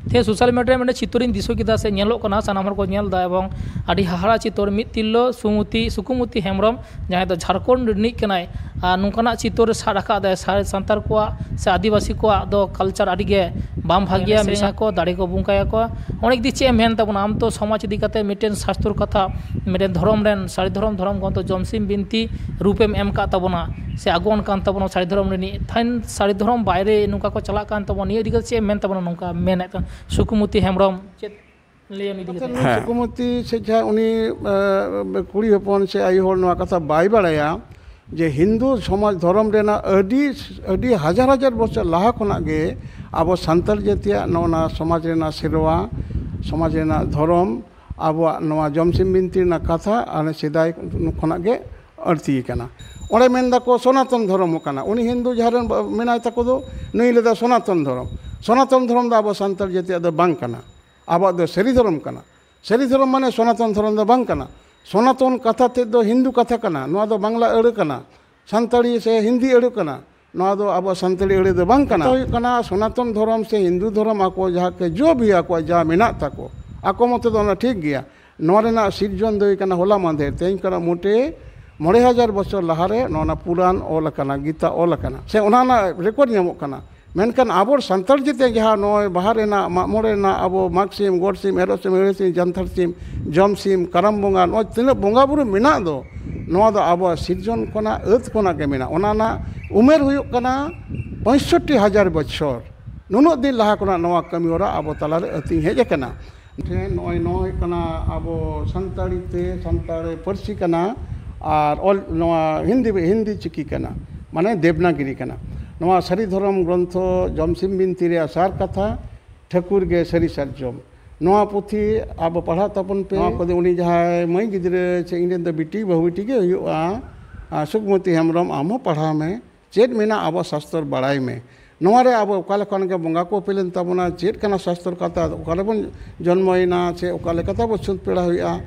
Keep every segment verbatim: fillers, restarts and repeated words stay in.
ᱛᱮᱦᱮᱧ social media ᱨᱮ ᱢᱤᱫᱴᱮᱱ ᱪᱤᱛᱟᱹᱨᱤᱧ ᱫᱤᱥᱟᱹ ᱠᱮᱫᱟ, ᱥᱮ ᱧᱮᱞᱚᱜ ᱠᱟᱱᱟ, ᱥᱟᱱᱟᱢ ᱦᱚᱲ ᱠᱚ ᱧᱮᱞ ᱮᱫᱟ, ᱮᱵᱚᱝ ᱟᱹᱰᱤ ᱦᱟᱦᱟᱲᱟ ᱪᱤᱛᱟᱹᱨ᱾ ᱢᱤᱫ ᱛᱤᱨᱞᱟᱹ ᱥᱩᱢᱩᱛᱤ, ᱥᱩᱠᱩᱢᱚᱛᱤ ᱦᱮᱢᱵᱨᱚᱢ, ᱡᱟᱦᱟᱸᱭ ᱫᱚ ᱡᱷᱟᱲᱠᱷᱚᱸᱰ ᱨᱤᱱᱤᱡ ᱠᱟᱱᱟᱭ, ᱟᱨ ᱱᱚᱝᱠᱟᱱᱟᱜ ᱪᱤᱛᱟᱹᱨ ᱥᱟᱵ ᱨᱟᱠᱟᱵ ᱫᱟᱭ᱾ ᱥᱟ-, ᱥᱟᱱᱛᱟᱲ ᱠᱚᱣᱟᱜ ᱥᱮ ᱟᱹᱫᱤᱵᱟᱹᱥᱤ ᱠᱚᱣᱟᱜ ᱫᱚ ᱠᱟᱞᱪᱟᱨ ᱟᱹᱰᱤ ᱜᱮ ᱵᱟᱝ ᱵᱷᱟᱹᱜᱤᱭᱟ, ᱮᱱᱮᱡ ᱥᱮᱨᱮᱧ ᱢᱮᱥᱟ ᱠᱚ, ᱫᱟᱲᱮ ᱠᱚ ᱵᱚᱸᱠᱟᱭᱟᱠᱚ᱾ ᱚᱱᱟ ᱤᱫᱤ ᱪᱮᱫ ᱮᱢ ᱢᱮᱱ ᱛᱟᱵᱚᱱᱟ ᱟᱢ ᱛᱚ? ᱥᱚᱢᱟᱡᱽ ᱤᱫᱤ ᱠᱟᱛᱮ ᱢᱤᱫᱴᱮᱱ ᱥᱟᱥᱛᱚᱨ ᱠᱟᱛᱷᱟ, ᱢᱤᱫᱴᱮᱱ ᱫᱷᱚᱨᱚᱢ ᱨᱮᱱ, ᱥᱟᱹᱨᱤ ᱫᱷᱚᱨᱚᱢ, ᱫᱷᱚᱨᱚᱢ ᱜᱨᱚᱱᱛᱷᱚ ᱡᱚᱢᱥᱤᱢ ᱵᱤᱱᱛᱤ ᱨᱩᱯᱮᱢ ᱮᱢ ᱠᱟᱜ ᱛᱟᱵᱚᱱᱟ, ᱥᱮ ᱟᱜᱩᱣᱟᱹᱱ ᱠᱟᱱ ᱛᱟᱵᱚᱱᱟ ᱥᱟᱹᱨᱤ ᱫᱷᱚᱨᱚᱢ ᱨᱤᱱᱤᱡ᱾ ᱛᱮᱦᱮᱧ ᱥᱟᱹᱨᱤ ᱫᱷᱚᱨᱚᱢ ᱵᱟᱭᱨᱮ ᱱᱚᱝᱠᱟ ᱠᱚ ᱪᱟᱞᱟᱜ ᱠᱟᱱ ᱛᱟᱵᱚᱱᱟ, ᱱᱤᱭᱟᱹ ᱤᱫᱤ ᱠᱟᱛᱮ ᱪᱮᱫ ᱮᱢ ᱢᱮᱱ ᱛᱟᱵᱚᱱᱟ? ᱱᱚᱝᱠᱟ ᱢᱮᱱᱮᱫ ᱠᱟᱱ ᱥᱩᱠᱩᱢᱚᱛᱤ ᱦᱮᱢᱵᱨᱚᱢ, ᱪᱮᱫ ᱞᱟᱹᱭᱟᱢ ᱤᱫᱤ ᱠᱟᱛᱮ? ᱦᱮᱸ᱾ ᱥᱩᱠᱩᱢᱚᱛᱤ ᱥᱮ ᱡᱟᱦᱟᱸ ᱩᱱᱤ, ᱮ, ᱠᱩᱲᱤ ᱦᱚᱯᱚᱱ ᱥᱮ ᱟᱭᱳ ᱦᱚᱲ ᱱᱚᱣᱟ ᱠᱟᱛᱷᱟ ᱵᱟᱭ ᱵᱟᱲᱟᱭᱟ ᱡᱮ ᱦᱤᱱᱫᱩ ᱥᱚᱢᱟᱡᱽ ᱫᱷᱚᱨᱚᱢ ᱨᱮᱱᱟᱜ ᱟᱹᱰᱤ, ᱟᱹᱰᱤ ᱦᱟᱡᱟᱨ ᱦᱟᱡᱟᱨ ᱵᱚᱪᱷᱚᱨ ᱞᱟᱦᱟ ᱠᱷᱚᱱᱟᱜ ᱜᱮ ᱟᱵᱚ ᱥᱟᱱᱛᱟᱲ ᱡᱟᱹᱛᱤᱭᱟᱜ ᱱᱚᱜᱼᱚ ᱱᱟ ᱥᱚᱢᱟᱡᱽ ᱨᱮᱱᱟᱜ ᱥᱮᱨᱣᱟ, ᱥᱚᱢᱟᱡᱽ ᱨᱮᱱᱟᱜ ᱫᱷᱚᱨᱚᱢ, ᱟᱵᱚᱣᱟᱜ ᱱᱚᱣᱟ ᱡᱚᱢᱥᱤᱢ ᱵᱤᱱᱛᱤ ᱨᱮᱱᱟᱜ ᱠᱟᱛᱷᱟ ᱟᱨ ᱥᱮᱫᱟᱭ ᱠᱷᱚᱱᱟᱜ ᱜᱮ ᱟᱹᱲᱛᱤ ᱟᱠᱟᱱᱟ᱾ ᱚᱸᱰᱮ ᱢᱮᱱ ᱫᱟᱠᱚ ᱥᱚᱱᱟᱛᱚᱱ ᱫᱷᱚᱨᱚᱢ ᱠᱟᱱᱟ, ᱩᱱᱤ ᱦᱤᱱᱫᱩ ᱡᱟᱦᱟᱸ ᱨᱮᱱ ᱢᱮᱱᱟᱭ ᱛᱟᱠᱚ ᱫᱚ, ᱱᱩᱭ ᱞᱟᱹᱭᱫᱟ ᱥᱚᱱᱟᱛᱚᱱ ᱫᱷᱚᱨᱚᱢ᱾ ᱥᱚᱱᱟᱛᱚᱱ ᱫᱷᱚᱨᱚᱢ ᱫᱚ ᱟᱵᱚ ᱥᱟᱱᱛᱟᱲ ᱡᱟᱹᱛᱤᱭᱟᱜ ᱫᱚ ᱵᱟᱝ ᱠᱟᱱᱟ, ᱟᱵᱚᱣᱟᱜ ᱫᱚ ᱥᱟᱹᱨᱤ ᱫᱷᱚᱨᱚᱢ ᱠᱟᱱᱟ᱾ ᱥᱟᱹᱨᱤ ᱫᱷᱚᱨᱚᱢ ᱢᱟᱱᱮ ᱥᱚᱱᱟᱛᱚᱱ ᱫᱷᱚᱨᱚᱢ ᱫᱚ ᱵᱟᱝ ᱠᱟᱱᱟ᱾ ᱥᱚᱱᱟᱛᱚᱱ ᱠᱟᱛᱷᱟ ᱛᱮᱫ ᱫᱚ ᱦᱤᱱᱫᱩ ᱠᱟᱛᱷᱟ ᱠᱟᱱᱟ, ᱱᱚᱣᱟ ᱫᱚ ᱵᱟᱝᱞᱟ ᱟᱹᱲᱟᱹ ᱠᱟᱱᱟ, ᱥᱟᱱᱛᱟᱲᱤ ᱥᱮ ᱦᱤᱱᱫᱤ ᱟᱹᱲᱟᱹ ᱠᱟᱱᱟ, ᱱᱚᱣᱟ ᱫᱚ ᱟᱵᱚ ᱥᱟᱱᱛᱟᱲᱤ ᱟᱹᱲᱟᱹ ᱫᱚ ᱵᱟᱝ ᱠᱟᱱᱟ᱾ ᱠᱟᱛᱷᱟ ᱦᱩᱭᱩᱜ ᱠᱟᱱᱟ, ᱥᱚᱱᱟᱛᱚᱱ ᱫᱷᱚᱨᱚᱢ ᱥᱮ ᱦᱤᱱᱫᱩ ᱫᱷᱚᱨᱚᱢ ᱟᱠᱚ ᱡᱟᱦᱟᱸ ᱠᱮ ᱡᱚ ᱵᱷᱤ ᱟᱠᱚᱣᱟᱜ ᱡᱟᱦᱟᱸ ᱢᱮᱱᱟᱜ ᱛᱟᱠᱚ, ᱟᱠᱚ ᱢᱚᱛᱚ ᱫᱚ ᱚᱱᱟ ᱴᱷᱤᱠ ᱜᱮᱭᱟ᱾ ᱱᱚᱣᱟ ᱨᱮᱱᱟᱜ ᱥᱤᱨᱡᱚᱱ ᱫᱚ ᱦᱩᱭ ᱠᱟᱱᱟ ᱦᱚᱞᱟ ᱢᱟᱫᱷᱮᱨ, ᱛᱮᱦᱮᱧ ᱠᱷᱚᱱᱟᱜ ᱢᱚᱴᱮ ᱢᱚᱬᱮ ᱦᱟᱡᱟᱨ ᱵᱚᱪᱷᱚᱨ ᱞᱟᱦᱟᱨᱮ ᱱᱚᱣᱟ ᱯᱩᱨᱟᱱ ᱚᱞ ᱟᱠᱟᱱᱟ, ᱜᱤᱛᱟ ᱚᱞ ᱟᱠᱟᱱᱟ, ᱥᱮ ᱚᱱᱟ ᱨᱮᱱᱟᱜ ᱨᱮᱠᱚᱨᱰ ᱧᱟᱢᱚᱜ ᱠᱟᱱᱟ᱾ ᱢᱮᱱᱠᱷᱟᱱ ᱟᱵᱚ ᱥᱟᱱᱛᱟᱲ ᱡᱟᱹᱛᱤ ᱡᱟᱦᱟᱸ ᱱᱚᱜᱼᱚᱭ ᱵᱟᱦᱟ ᱨᱮᱱᱟᱜ, ᱢᱟᱜ ᱢᱚᱬᱮ ᱨᱮᱱᱟᱜ, ᱟᱵᱚ ᱢᱟᱜᱽ ᱥᱤᱢ, ᱜᱚᱰ ᱥᱤᱢ, ᱮᱨᱚᱜ ᱥᱤᱢ, ᱦᱟᱹᱲᱭᱟᱹ ᱥᱤᱢ, ᱡᱟᱱᱛᱷᱟᱲ ᱥᱤᱢ, ᱡᱚᱢ ᱥᱤᱢ, ᱠᱟᱨᱟᱢ ᱵᱚᱸᱜᱟ, ᱱᱚᱜᱼᱚᱭ ᱛᱤᱱᱟᱹᱜ ᱵᱚᱸᱜᱟ ᱵᱩᱨᱩ ᱢᱮᱱᱟᱜ ᱫᱚ, ᱱᱚᱣᱟ ᱫᱚ ᱟᱵᱚᱣᱟᱜ ᱥᱤᱨᱡᱚᱱ ᱠᱷᱚᱱᱟᱜ, ᱟᱹᱛ ᱠᱷᱚᱱᱟᱜ ᱜᱮ ᱢᱮᱱᱟᱜ᱾ ᱚᱱᱟ ᱨᱮᱱᱟᱜ ᱩᱢᱮᱨ ᱦᱩᱭᱩᱜ ᱠᱟᱱᱟ ᱯᱚᱸᱭᱥᱚᱴᱴᱤ ᱦᱟᱡᱟᱨ ᱵᱚᱪᱷᱚᱨ᱾ ᱱᱩᱱᱟᱹᱜ ᱫᱤᱱ ᱞᱟᱦᱟ ᱠᱷᱚᱱᱟᱜ ᱱᱚᱣᱟ ᱠᱟᱹᱢᱤ ᱦᱚᱨᱟ ᱟᱵᱚ ᱛᱟᱞᱟᱨᱮ ᱟᱹᱛᱤᱧ ᱦᱮᱡ ᱟᱠᱟᱱᱟ᱾ ᱴᱷᱮᱱ ᱱᱚᱜᱼᱚᱭ ᱱᱚᱣᱟ ᱦᱩᱭᱩᱜ ᱠᱟᱱᱟ ᱟᱵᱚ ᱥᱟᱱᱛᱟᱲᱤ ᱛᱮ, ᱥᱟᱱᱛᱟᱲᱤ ᱯᱟᱹᱨᱥᱤ ᱠᱟᱱᱟ, ᱟᱨ ᱚᱞ ᱱᱚᱣᱟ ᱦᱤᱱᱫᱤ, ᱦᱤᱱᱫᱤ ᱪᱤᱠᱤ ᱠᱟᱱᱟ, ᱢᱟᱱᱮ ᱫᱮᱵᱽᱱᱟᱜᱤᱨᱤ ᱠᱟᱱᱟ᱾ ᱱᱚᱣᱟ ᱥᱟᱹᱨᱤ ᱫᱷᱚᱨᱚᱢ ᱜᱨᱚᱱᱛᱷᱚ ᱡᱚᱢᱥᱤᱢ ᱵᱤᱱᱛᱤ ᱨᱮᱭᱟᱜ ᱥᱟᱨ ᱠᱟᱛᱷᱟ ᱴᱷᱟᱹᱠᱩᱨ ᱜᱮ ᱥᱟᱹᱨᱤ ᱥᱟᱨᱡᱚᱢ᱾ ᱱᱚᱣᱟ ᱯᱩᱛᱷᱤ ᱟᱵᱚ ᱯᱟᱲᱦᱟᱣ ᱛᱟᱵᱚᱱ ᱯᱮ᱾ ᱱᱚᱣᱟ ᱠᱚᱫᱚ ᱩᱱᱤ ᱡᱟᱦᱟᱸᱭ ᱢᱟᱹᱭ ᱜᱤᱫᱽᱨᱟᱹ ᱪᱮ ᱤᱧ ᱨᱮᱱ ᱫᱚ ᱵᱤᱴᱤ ᱵᱟᱹᱦᱩ ᱵᱤᱴᱤ ᱜᱮ ᱦᱩᱭᱩᱜᱼᱟ, ᱟᱨ ᱥᱩᱠᱢᱚᱛᱤ ᱦᱮᱢᱵᱨᱚᱢ, ᱟᱢ ᱦᱚᱸ ᱯᱟᱲᱦᱟᱣ ᱢᱮ᱾ ᱪᱮᱫ ᱢᱮᱱᱟᱜᱼᱟ ᱟᱵᱚ ᱥᱟᱥᱛᱚᱨ ᱵᱟᱲᱟᱭ ᱢᱮ᱾ ᱱᱚᱣᱟ ᱨᱮ ᱟᱵᱚ ᱚᱠᱟ ᱞᱮᱠᱟᱱ ᱜᱮ ᱵᱚᱸᱜᱟ ᱠᱚ ᱩᱯᱮᱞᱮᱱ ᱛᱟᱵᱚᱱᱟ, ᱪᱮᱫ ᱠᱟᱱᱟ ᱥᱟᱥᱛᱚᱨ ᱠᱟᱛᱷᱟ, ᱚᱠᱟ ᱨᱮᱵᱚᱱ ᱡᱚᱱᱢᱚᱭᱮᱱᱟ, ᱪᱮ ᱚᱠᱟ ᱞᱮᱠᱟᱛᱮ ᱟᱵᱚ ᱪᱷᱩᱸᱛ ᱯᱮᱲᱟ ᱦᱩᱭᱩᱜᱼᱟ,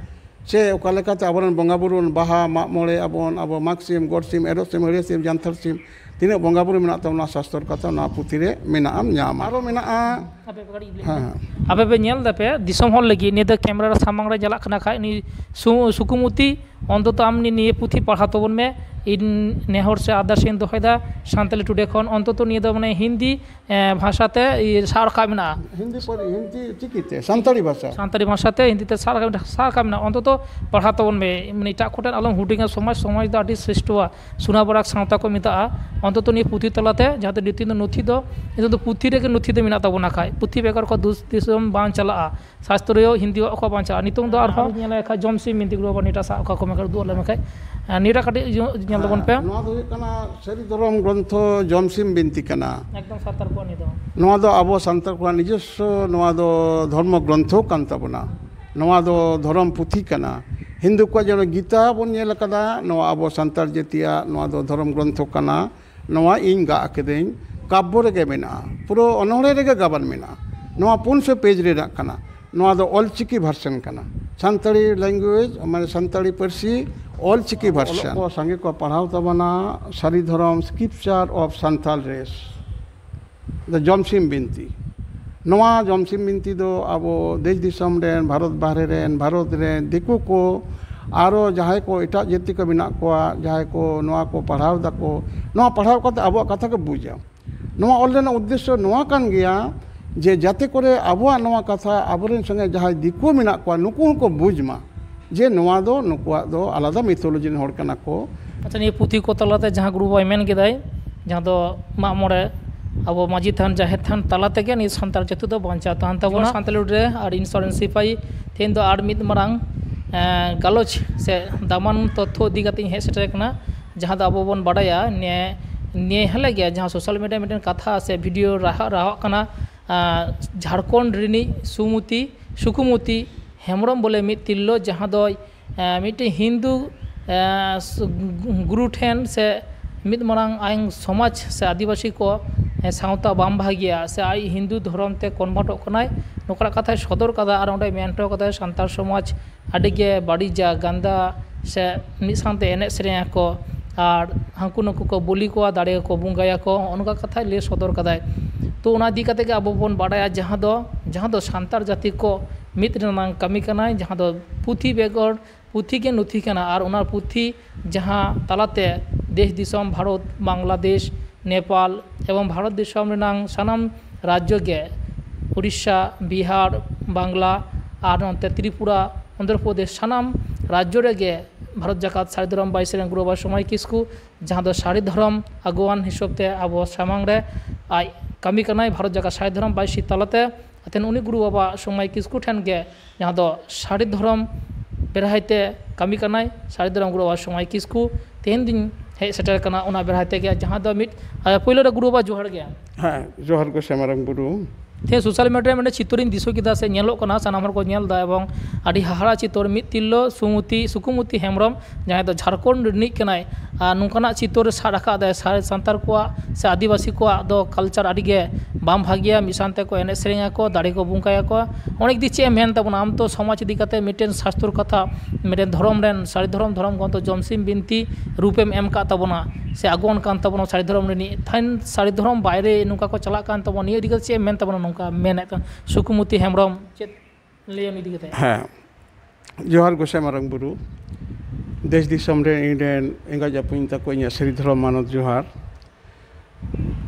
ᱪᱮ ᱚᱠᱟ ᱞᱮᱠᱟᱛᱮ ᱟᱵᱚᱨᱮᱱ ᱵᱚᱸᱜᱟ ᱵᱩᱨᱩ ᱵᱚᱱ ᱵᱟᱦᱟ, ᱢᱟᱜ ᱢᱚᱬᱮ ᱟᱵᱚᱱ, ᱟᱵᱚ ᱢᱟᱜᱽ ᱥᱤᱢ, ᱜᱚᱰ ᱥᱤᱢ, ᱮᱨᱚᱜ ᱥᱤᱢ, ᱦᱟᱹᱲᱭᱟᱹ ᱥᱤᱢ, ᱡᱟᱱᱛᱷᱟᱲ ᱥᱤᱢ, ᱛᱤᱱᱟᱹᱜ ᱵᱚᱸᱜᱟ ᱵᱩᱨᱩ ᱢᱮᱱᱟᱜ ᱛᱟᱵᱚᱱᱟ ᱥᱟᱥᱛᱚᱨ ᱠᱟᱛᱷᱟ, ᱱᱚᱣᱟ ᱯᱩᱛᱷᱤ ᱨᱮ ᱢᱮᱱᱟᱜᱼᱟ, ᱧᱟᱢᱟ᱾ ᱟᱨᱚ ᱢᱮᱱᱟᱜᱼᱟ᱾ ᱟᱯᱮ ᱯᱮ ᱠᱟᱹᱴᱤᱡ ᱞᱟᱹᱭ ᱦᱮᱸ, ᱯᱮ᱾ ᱦᱮᱸ᱾ ᱟᱯᱮ ᱯᱮ ᱧᱮᱞ ᱫᱟᱯᱮ, ᱫᱤᱥᱚᱢ ᱦᱚᱲ ᱞᱟᱹᱜᱤᱫ ᱱᱤᱭᱟᱹ ᱫᱚ ᱠᱮᱢᱮᱨᱟ ᱥᱟᱢᱟᱝ ᱨᱮ ᱪᱟᱞᱟᱜ ᱠᱟᱱᱟ ᱠᱷᱟᱡ, ᱱᱩᱭ ᱥᱩ-, ᱥᱩᱠᱩᱢᱩᱛᱤ, ᱚᱱᱛᱚᱛᱚ ᱟᱢ ᱱᱤ-, ᱱᱤᱭᱟᱹ ᱯᱩᱛᱷᱤ ᱯᱟᱲᱦᱟᱣ ᱛᱟᱵᱚᱱ ᱢᱮ᱾ ᱤᱧ ᱱᱮᱦᱚᱨ ᱥᱮ ᱟᱨᱫᱟᱥ ᱤᱧ ᱫᱚᱦᱚᱭᱮᱫᱟ ᱥᱟᱱᱛᱟᱞᱤ ᱴᱩᱰᱮ ᱠᱷᱚᱱ, ᱚᱱᱛᱚᱛᱚ ᱱᱤᱭᱟᱹ ᱫᱚ ᱢᱟᱱᱮ ᱦᱤᱱᱫᱤ, ᱮᱸ, ᱵᱷᱟᱥᱟᱛᱮ ᱤᱭᱟᱹ ᱥᱟᱵ ᱨᱟᱠᱟᱵ ᱢᱮᱱᱟᱜᱼᱟ᱾ ᱦᱤᱱᱫᱤ ᱯᱟᱹᱨ-, ᱦᱤᱱᱫᱤ ᱪᱤᱠᱤᱛᱮ, ᱥᱟᱱᱛᱟᱲᱤ ᱵᱷᱟᱥᱟ᱾ ᱥᱟᱱᱛᱟᱲᱤ ᱵᱷᱟᱥᱟᱛᱮ ᱦᱤᱱᱫᱤ ᱛᱮ ᱥᱟᱵ ᱨᱟᱠᱟᱵ, ᱥᱟᱵ ᱨᱟᱠᱟᱵ ᱢᱮᱱᱟᱜᱼᱟ᱾ ᱚᱱᱛᱚᱛᱚ ᱯᱟᱲᱦᱟᱣ ᱛᱟᱵᱚᱱ ᱢᱮ᱾ ᱢᱟᱱᱮ ᱮᱴᱟᱜ ᱠᱚᱴᱷᱮᱱ ᱟᱞᱚᱢ ᱦᱩᱰᱤᱧᱟ, ᱥᱚᱢᱟᱡᱽ, ᱥᱚᱢᱟᱡᱽ ᱫᱚ ᱟᱹᱰᱤ ᱥᱨᱮᱥᱴᱷᱚᱣᱟ᱾ ᱥᱳᱱᱟ ᱵᱚᱨᱟᱠ ᱥᱟᱶᱛᱟ ᱠᱚ ᱢᱮᱛᱟᱜᱼᱟ᱾ ᱚᱱᱛᱚᱛᱚ ᱱᱤᱭᱟᱹ ᱯᱩᱛᱷᱤ ᱛᱟᱞᱟᱛᱮ, ᱡᱟᱦᱟᱸ ᱫᱚ ᱱᱤᱛᱤ ᱫᱚ ᱱᱚᱛᱷᱤ ᱫᱚ, ᱱᱤᱛᱚᱜ ᱫᱚ ᱯᱩᱛᱷᱤ ᱨᱮᱜᱮ ᱱᱚᱛᱷᱤ ᱫᱚ ᱢᱮᱱᱟᱜ ᱛᱟᱵᱚᱱᱟ ᱠᱷᱟᱡ, ᱯᱩᱛᱷᱤ ᱵᱮᱜᱚᱨ ᱠᱚ ᱫᱩᱥ ᱫᱤᱥᱚᱢ ᱵᱟᱝ ᱪᱟᱞᱟᱜᱼᱟ᱾ ᱥᱟᱥᱛᱨᱤᱭᱚ ᱦᱤᱱᱫᱤᱭᱟᱜ ᱠᱚ ᱵᱟᱝ ᱪᱟᱞᱟᱜᱼᱟ᱾ ᱱᱤᱛᱚᱝ ᱫᱚ ᱟᱨᱦᱚᱸ ᱟᱨ ᱧᱮᱞᱮᱫ ᱠᱷᱟᱡ ᱡᱚᱢᱥᱤᱢ ᱵᱤᱱᱛᱤ ᱜᱩᱨᱩ ᱵᱟᱵᱟ ᱱᱤᱭᱟᱹᱴᱟᱜ ᱥᱟᱵ ᱠᱟᱜ ᱠᱚ ᱢᱮ, ᱠᱟᱹᱴᱤᱡ ᱩᱫᱩᱜ ᱟᱞᱮ ᱢᱮ ᱠᱷᱟᱡ᱾ ᱟᱨ ᱱᱤᱭᱟᱹᱴᱟᱜ ᱠᱟᱹᱴᱤᱡ ᱧᱮᱞ ᱛᱟᱵᱚᱱ ᱯᱮ᱾ ᱦᱮᱸ, ᱱᱚᱣᱟ ᱫᱚ ᱦᱩᱭᱩᱜ ᱠᱟᱱᱟ ᱥᱟᱹᱨᱤ ᱫᱷᱚᱨᱚᱢ ᱜᱨᱚᱱᱛᱷᱚ ᱡᱚᱢᱥᱤᱢ ᱵᱤᱱᱛᱤ ᱠᱟᱱᱟ᱾ ᱮᱠᱫᱚᱢ ᱥᱟᱱᱛᱟᱲ ᱠᱚᱣᱟᱜ ᱱᱤᱭᱟᱹ ᱫᱚ᱾ ᱱᱚᱣᱟ ᱫᱚ ᱟᱵᱚ ᱥᱟᱱᱛᱟᱲ ᱠᱚᱣᱟᱜ ᱱᱤᱡᱚᱥᱥᱚ ᱱᱚᱣᱟ ᱫᱚ ᱫᱷᱚᱨᱢᱚ ᱜᱨᱚᱱᱛᱷᱚ ᱠᱟᱱ ᱛᱟᱵᱚᱱᱟ᱾ ᱱᱚᱣᱟ ᱫᱚ ᱫᱷᱚᱨᱚᱢ ᱯᱩᱛᱷᱤ ᱠᱟᱱᱟ᱾ ᱦᱤᱱᱫᱩ ᱠᱚᱣᱟᱜ ᱡᱮᱢᱚᱱ ᱜᱤᱛᱟ ᱵᱚᱱ ᱧᱮᱞ ᱟᱠᱟᱫᱟ, ᱱᱚᱣᱟ ᱟᱵᱚ ᱥᱟᱱᱛᱟᱲ ᱡᱟᱹᱛᱤᱭᱟᱜ ᱱᱚᱣᱟ ᱫᱚ ᱫᱷᱚᱨᱚᱢ ᱜᱨᱚᱱᱛᱷᱚ ᱠᱟᱱᱟ᱾ ᱱᱚᱣᱟ ᱤᱧ ᱜᱟᱜ ᱟᱠᱟᱫᱟᱹᱧ, ᱠᱟᱵᱽᱵᱚ ᱨᱮᱜᱮ ᱢᱮᱱᱟᱜᱼᱟ, ᱯᱩᱨᱟᱹ ᱚᱱᱚᱬᱦᱮ ᱨᱮᱜᱮ ᱜᱟᱵᱟᱱ ᱢᱮᱱᱟᱜᱼᱟ᱾ ᱱᱚᱣᱟ ᱯᱩᱱ ᱥᱚ ᱯᱮᱡᱽ ᱨᱮᱱᱟᱜ ᱠᱟᱱᱟ᱾ ᱱᱚᱣᱟ ᱫᱚ ᱚᱞᱪᱤᱠᱤ ᱵᱷᱟᱨᱥᱚᱱ ᱠᱟᱱᱟ, ᱥᱟᱱᱛᱟᱲᱤ ᱞᱮᱝᱜᱩᱭᱮᱡᱽ, ᱢᱟᱱᱮ ᱥᱟᱱᱛᱟᱲᱤ ᱯᱟᱹᱨᱥᱤ ᱚᱞᱪᱤᱠᱤ ᱵᱷᱟᱨᱥᱚᱱ᱾ ᱚᱞᱚᱜ ᱠᱚ ᱥᱟᱸᱜᱮ ᱠᱚ ᱯᱟᱲᱦᱟᱣ ᱛᱟᱵᱚᱱᱟ, ᱥᱟᱹᱨᱤ ᱫᱷᱚᱨᱚᱢ, Scripture of Santal Race, The ᱡᱚᱢᱥᱤᱢ ᱵᱤᱱᱛᱤ᱾ ᱱᱚᱣᱟ ᱡᱚᱢᱥᱤᱢ ᱵᱤᱱᱛᱤ ᱫᱚ ᱟᱵᱚ ᱫᱮᱥ ᱫᱤᱥᱚᱢ ᱨᱮᱱ, ᱵᱷᱟᱨᱚᱛ ᱵᱟᱦᱨᱮ ᱨᱮᱱ, ᱵᱷᱟᱨᱚᱛ ᱨᱮᱱ ᱫᱤᱠᱩ ᱠᱚ, ᱟᱨᱚ ᱡᱟᱦᱟᱸᱭ ᱠᱚ ᱮᱴᱟᱜ ᱡᱟᱹᱛᱤ ᱠᱚ ᱢᱮᱱᱟᱜ ᱠᱚᱣᱟ, ᱡᱟᱦᱟᱸᱭ ᱠᱚ ᱱᱚᱣᱟ ᱠᱚ ᱯᱟᱲᱦᱟᱣ ᱫᱟᱠᱚ, ᱱᱚᱣᱟ ᱯᱟᱲᱦᱟᱣ ᱠᱟᱛᱮ ᱟᱵᱚᱣᱟᱜ ᱠᱟᱛᱷᱟ ᱠᱚ ᱵᱩᱡᱟ᱾ ᱱᱚᱣᱟ ᱚᱞ ᱨᱮᱱᱟᱜ ᱩᱫᱽᱫᱮᱥᱥᱚ ᱱᱚᱣᱟ ᱠᱟᱱ ᱜᱮᱭᱟ ᱡᱮ ᱡᱟᱛᱮ ᱠᱚᱨᱮ ᱟᱵᱚᱣᱟᱜ ᱱᱚᱣᱟ ᱠᱟᱛᱷᱟ ᱟᱵᱚᱨᱮᱱ ᱥᱚᱸᱜᱮ ᱡᱟᱦᱟᱸᱭ ᱫᱤᱠᱩ ᱢᱮᱱᱟᱜ ᱠᱚᱣᱟ, ᱱᱩᱠᱩ ᱦᱚᱸᱠᱚ ᱵᱩᱡᱽ ᱢᱟ ᱡᱮ ᱱᱚᱣᱟ ᱫᱚ ᱱᱩᱠᱩᱣᱟᱜ ᱫᱚ ᱟᱞᱟᱫᱟ mythology ᱨᱮᱱ ᱦᱚᱲ ᱠᱟᱱᱟ ᱠᱚ᱾ ᱟᱪᱪᱷᱟ, ᱱᱤᱭᱟᱹ ᱯᱩᱛᱷᱤ ᱠᱚ ᱛᱟᱞᱟᱛᱮ ᱡᱟᱦᱟᱸ ᱜᱩᱨᱩ ᱵᱟᱵᱟᱭ ᱢᱮᱱ ᱠᱮᱫᱟᱭ, ᱡᱟᱦᱟᱸ ᱫᱚ ᱢᱟᱜ ᱢᱚᱬᱮ, ᱟᱵᱚ ᱢᱟᱹᱡᱷᱤ ᱛᱷᱟᱱ, ᱡᱟᱦᱮᱨ ᱛᱷᱟᱱ ᱛᱟᱞᱟ ᱛᱮᱜᱮ ᱱᱤᱭᱟᱹ ᱥᱟᱱᱛᱟᱲ ᱡᱟᱹᱛᱤ ᱫᱚ ᱵᱟᱧᱪᱟᱣ ᱛᱟᱦᱮᱱ ᱛᱟᱵᱚᱱᱟ᱾ ᱥᱟᱱᱛᱟᱲ ᱨᱮ ᱟᱨ ᱤᱧ ᱥᱚᱨᱮᱱ ᱥᱤᱯᱟᱹᱦᱤ ᱛᱮᱦᱮᱧ ᱫᱚ ᱟᱨ ᱢᱤᱫ ᱢᱟᱨᱟᱝ, ᱮᱸ, ᱜᱟᱞᱚᱪ ᱥᱮ ᱫᱟᱢᱟᱱ ᱛᱚᱛᱛᱷᱚ ᱤᱫᱤ ᱠᱟᱛᱮ ᱤᱧ ᱦᱮᱡ ᱥᱮᱴᱮᱨ ᱟᱠᱟᱱᱟ, ᱡᱟᱦᱟᱸ ᱫᱚ ᱟᱵᱚ ᱵᱚᱱ ᱵᱟᱰᱟᱭᱟ ᱱᱤᱭᱟᱹ, ᱱᱤᱭᱟᱹ ᱦᱤᱞᱳᱜ ᱜᱮ ᱡᱟᱦᱟᱸ social media ᱨᱮ ᱢᱤᱫᱴᱮᱱ ᱠᱟᱛᱷᱟ ᱥᱮ video ᱨᱟᱦᱟ-, ᱨᱟᱦᱟᱜ ᱠᱟᱱᱟ, ᱟᱸ, ᱡᱷᱟᱲᱠᱷᱚᱸᱰ ᱨᱤᱱᱤᱡ ᱥᱩᱢᱩᱛᱤ, ᱥᱩᱠᱩᱢᱩᱛᱤ ᱦᱮᱢᱵᱨᱚᱢ ᱵᱚᱞᱮ ᱢᱤᱫ ᱛᱤᱨᱞᱟᱹ, ᱡᱟᱦᱟᱸ ᱫᱚᱭ, ᱮᱸ, ᱢᱤᱫᱴᱮᱱ ᱦᱤᱱᱫᱩ, ᱮᱸ, ᱥᱩ-, ᱜᱩᱨᱩ ᱴᱷᱮᱱ ᱥᱮ ᱢᱤᱫ ᱢᱟᱨᱟᱝ ᱟᱭᱳ ᱥᱚᱢᱟᱡᱽ ᱥᱮ ᱟᱹᱫᱤᱵᱟᱹᱥᱤ ᱠᱚ, ᱮᱸ, ᱥᱟᱶᱛᱟ ᱵᱟᱢ ᱵᱷᱟᱹᱜᱤᱭᱟ ᱥᱮ ᱟᱡ ᱦᱤᱱᱫᱩ ᱫᱷᱚᱨᱚᱢ ᱛᱮ convert ᱚᱜ ᱠᱟᱱᱟᱭ, ᱱᱚᱝᱠᱟᱱᱟᱜ ᱠᱟᱛᱷᱟᱭ ᱥᱚᱫᱚᱨ ᱠᱟᱫᱟ᱾ ᱟᱨ ᱚᱸᱰᱮ ᱢᱮᱱ ᱦᱚᱴᱚ ᱠᱟᱫᱟᱭ ᱥᱟᱱᱛᱟᱲ ᱥᱚᱢᱟᱡᱽ ᱟᱹᱰᱤ ᱜᱮ ᱵᱟᱹᱲᱤᱡᱟ, ᱜᱟᱱᱫᱟ, ᱥᱮ ᱢᱤᱫ ᱥᱟᱶᱛᱮ ᱮᱱᱮᱡ ᱥᱮᱨᱮᱧ ᱟᱠᱚ, ᱟᱨ ᱦᱟᱹᱱᱠᱩ ᱱᱩᱠᱩ ᱠᱚ ᱵᱚᱞᱤ ᱠᱚᱣᱟ, ᱫᱟᱲᱮ ᱠᱚ ᱵᱚᱸᱜᱟᱭᱟᱠᱚ, ᱦᱚᱸᱜᱼᱚ ᱱᱚᱝᱠᱟ ᱠᱟᱛᱷᱟᱭ ᱞᱟᱹᱭ ᱥᱚᱫᱚᱨ ᱠᱟᱫᱟᱭ᱾ ᱛᱚ ᱚᱱᱟ ᱤᱫᱤ ᱠᱟᱛᱮ ᱜᱮ ᱟᱵᱚ ᱵᱚᱱ ᱵᱟᱰᱟᱭᱟ, ᱡᱟᱦᱟᱸ ᱫᱚ, ᱡᱟᱦᱟᱸ ᱫᱚ ᱥᱟᱱᱛᱟᱲ ᱡᱟᱹᱛᱤ ᱠᱚ ᱢᱤᱫ ᱨᱮᱱᱟᱜ ᱠᱟᱹᱢᱤ ᱠᱟᱱᱟᱭ, ᱡᱟᱦᱟᱸ ᱫᱚ ᱯᱩᱛᱷᱤ ᱵᱮᱜᱚᱨ, ᱯᱩᱛᱷᱤ ᱜᱮ ᱱᱩᱛᱷᱤ ᱠᱟᱱᱟ᱾ ᱟᱨ ᱚᱱᱟ ᱯᱩᱛᱷᱤ ᱡᱟᱦᱟᱸ ᱛᱟᱞᱟᱛᱮ ᱫᱮᱥ ᱫᱤᱥᱚᱢ ᱵᱷᱟᱨᱚᱛ, ᱵᱟᱝᱞᱟᱫᱮᱥ, ᱱᱮᱯᱟᱞ ᱮᱵᱚᱝ ᱵᱷᱟᱨᱚᱛ ᱫᱤᱥᱚᱢ ᱨᱮᱱᱟᱝ ᱥᱟᱱᱟᱢ ᱨᱟᱡᱽᱡᱚ ᱜᱮ, ᱩᱲᱤᱥᱥᱟ, ᱵᱤᱦᱟᱨ, ᱵᱟᱝᱞᱟ ᱟᱨ ᱱᱚᱛᱮ ᱛᱨᱤᱯᱩᱨᱟ, ᱚᱱᱫᱷᱨᱚ ᱯᱨᱚᱫᱮᱥ, ᱥᱟᱱᱟᱢ ᱨᱟᱡᱽᱡᱚ ᱨᱮᱜᱮ ᱵᱷᱟᱨᱚᱛ ᱡᱟᱠᱟᱛ ᱥᱟᱹᱨᱤ ᱫᱷᱚᱨᱚᱢ ᱵᱟᱭ ᱥᱮᱨᱮᱧ ᱜᱩᱨᱩ ᱵᱟᱵᱟ ᱥᱚᱢᱟᱭ ᱠᱤᱥᱠᱩ, ᱡᱟᱦᱟᱸ ᱫᱚ ᱥᱟᱹᱨᱤ ᱫᱷᱚᱨᱚᱢ ᱟᱹᱜᱩᱣᱟᱱ ᱦᱤᱥᱟᱹᱵ ᱛᱮ ᱟᱵᱚ ᱥᱟᱢᱟᱝ ᱨᱮ ᱟᱡ ᱠᱟᱹᱢᱤ ᱠᱟᱱᱟᱭ ᱵᱷᱟᱨᱚᱛ ᱡᱟᱠᱟᱛ ᱥᱟᱹᱨᱤ ᱫᱷᱚᱨᱚᱢ ᱵᱟᱭ ᱥᱤ ᱛᱟᱞᱟᱛᱮ᱾ ᱟᱛᱮᱱ ᱩᱱᱤ ᱜᱩᱨᱩ ᱵᱟᱵᱟ ᱥᱚᱢᱟᱭ ᱠᱤᱥᱠᱩ ᱴᱷᱮᱱ ᱜᱮ, ᱡᱟᱦᱟᱸ ᱫᱚ ᱥᱟᱹᱨᱤ ᱫᱷᱚᱨᱚᱢ ᱵᱮᱨᱦᱟᱭ ᱛᱮ ᱠᱟᱹᱢᱤ ᱠᱟᱱᱟᱭ, ᱥᱟᱹᱨᱤ ᱫᱷᱚᱨᱚᱢ ᱜᱩᱨᱩ ᱵᱟᱵᱟ ᱥᱚᱢᱟᱭ ᱠᱤᱥᱠᱩ᱾ ᱛᱮᱦᱮᱧ ᱫᱚᱧ ᱦᱮᱡ ᱥᱮᱴᱮᱨ ᱠᱟᱱᱟ ᱚᱱᱟ ᱵᱮᱨᱦᱟᱭ ᱛᱮᱜᱮ, ᱡᱟᱦᱟᱸ ᱫᱚ ᱢᱤᱫ, ᱟᱨ ᱯᱳᱭᱞᱳ ᱨᱮ ᱜᱩᱨᱩ ᱵᱟᱵᱟ ᱡᱚᱦᱟᱨ ᱜᱮ᱾ ᱦᱮᱸ, ᱡᱚᱦᱟᱨ ᱜᱮ ᱥᱮ ᱢᱟᱨᱟᱝ ᱵᱩᱨᱩ᱾ ᱛᱮᱦᱮᱧ ᱥᱳᱥᱟᱞ ᱢᱤᱰᱤᱭᱟ ᱨᱮ ᱢᱤᱫᱴᱮᱱ ᱪᱤᱛᱟᱹᱨᱤᱧ ᱫᱤᱥᱟᱹ ᱠᱮᱫᱟ ᱥᱮ ᱧᱮᱞᱚᱜ ᱠᱟᱱᱟ, ᱥᱟᱱᱟᱢ ᱦᱚᱲ ᱠᱚ ᱧᱮᱞ ᱮᱫᱟ, ᱮᱵᱚᱝ ᱟᱹᱰᱤ ᱦᱟᱦᱟᱲᱟ ᱪᱤᱛᱟᱹᱨ, ᱢᱤᱫ ᱛᱤᱨᱞᱟᱹ ᱥᱩᱢᱩᱛᱤ, ᱥᱩᱠᱩᱢᱩᱛᱤ ᱦᱮᱢᱵᱨᱚᱢ, ᱡᱟᱦᱟᱸᱭ ᱫᱚ ᱡᱷᱟᱲᱠᱷᱚᱸᱰ ᱨᱤᱱᱤᱡ ᱠᱟᱱᱟᱭ, ᱟᱨ ᱱᱚᱝᱠᱟᱱᱟᱜ ᱪᱤᱛᱟᱹᱨ ᱥᱟᱵ ᱨᱟᱠᱟᱵ ᱫᱟᱭ᱾ ᱥᱟ-, ᱥᱟᱱᱛᱟᱲ ᱠᱚᱣᱟᱜ ᱥᱮ ᱟᱹᱫᱤᱵᱟᱹᱥᱤ ᱠᱚᱣᱟᱜ ᱫᱚ ᱠᱟᱞᱪᱟᱨ ᱟᱹᱰᱤ ᱜᱮ ᱵᱟᱝ ᱵᱷᱟᱹᱜᱤᱭᱟ, ᱢᱤᱫ ᱥᱟᱶᱛᱮ ᱠᱚ ᱮᱱᱮᱡ ᱥᱮᱨᱮᱧ ᱟᱠᱚ, ᱫᱟᱲᱮ ᱠᱚ ᱵᱚᱸᱠᱟᱭᱟᱠᱚ᱾ ᱚᱱᱟ ᱤᱫᱤ ᱪᱮᱫ ᱮᱢ ᱢᱮᱱ ᱛᱟᱵᱚᱱᱟ ᱟᱢ ᱛᱚ ᱥᱚᱢᱟᱡᱽ ᱤᱫᱤ ᱠᱟᱛᱮ ᱢᱤᱫᱴᱮᱱ ᱥᱟᱥᱛᱚᱨ ᱠᱟᱛᱷᱟ, ᱢᱤᱫᱴᱮᱱ ᱫᱷᱚᱨᱚᱢ ᱨᱮᱱ, ᱥᱟᱹᱨᱤ ᱫᱷᱚᱨᱚᱢ, ᱫᱷᱚᱨᱚᱢ ᱜᱨᱚᱱᱛᱷᱚ ᱡᱚᱢᱥᱤᱢ ᱵᱤᱱᱛᱤ ᱨᱩᱯᱮᱢ ᱮᱢ ᱠᱟᱜ ᱛᱟᱵᱚᱱᱟ, ᱥᱮ ᱟᱹᱜᱩᱣᱟᱱ ᱠᱟᱱ ᱛᱟᱵᱚᱱᱟ ᱥᱟᱹᱨᱤ ᱫᱷᱚᱨᱚᱢ ᱨᱤᱱᱤᱡ᱾ ᱛᱮᱦᱮᱧ ᱥᱟᱹᱨᱤ ᱫᱷᱚᱨᱚᱢ ᱵᱟᱭᱨᱮ ᱱᱚᱝᱠᱟ ᱠᱚ ᱪᱟᱞᱟᱜ ᱠᱟᱱ ᱛᱟᱵᱚᱱᱟ, ᱱᱤᱭᱟᱹ ᱤᱫᱤ ᱠᱟᱛᱮ ᱪᱮᱫ ᱮᱢ ᱢᱮᱱ ᱛᱟᱵᱚᱱᱟ? ᱱᱚᱝᱠᱟ ᱢᱮᱱᱮᱫ ᱠᱟᱱ ᱥᱩᱠᱩᱢᱩᱛᱤ ᱦᱮᱢᱵᱨᱚᱢ, ᱪᱮᱫ ᱞᱟᱹᱭᱟᱢ ᱤᱫᱤ ᱠᱟᱛᱮ? ᱦᱮᱸ, ᱡᱚᱦᱟᱨ ᱜᱚᱸᱥᱟᱭ ᱢᱟᱨᱟᱝ ᱵᱩᱨᱩ᱾ ᱫᱮᱥ ᱫᱤᱥᱚᱢ ᱨᱮ ᱤᱧ ᱨᱮᱱ ᱮᱸᱜᱟᱡ ᱟᱹᱯᱩᱧ ᱛᱟᱠᱚ ᱤᱧᱟᱹᱜ ᱥᱟᱹᱨᱤ ᱫᱷᱚᱨᱚᱢ ᱢᱟᱱᱚᱛ ᱡᱚᱦᱟᱨ᱾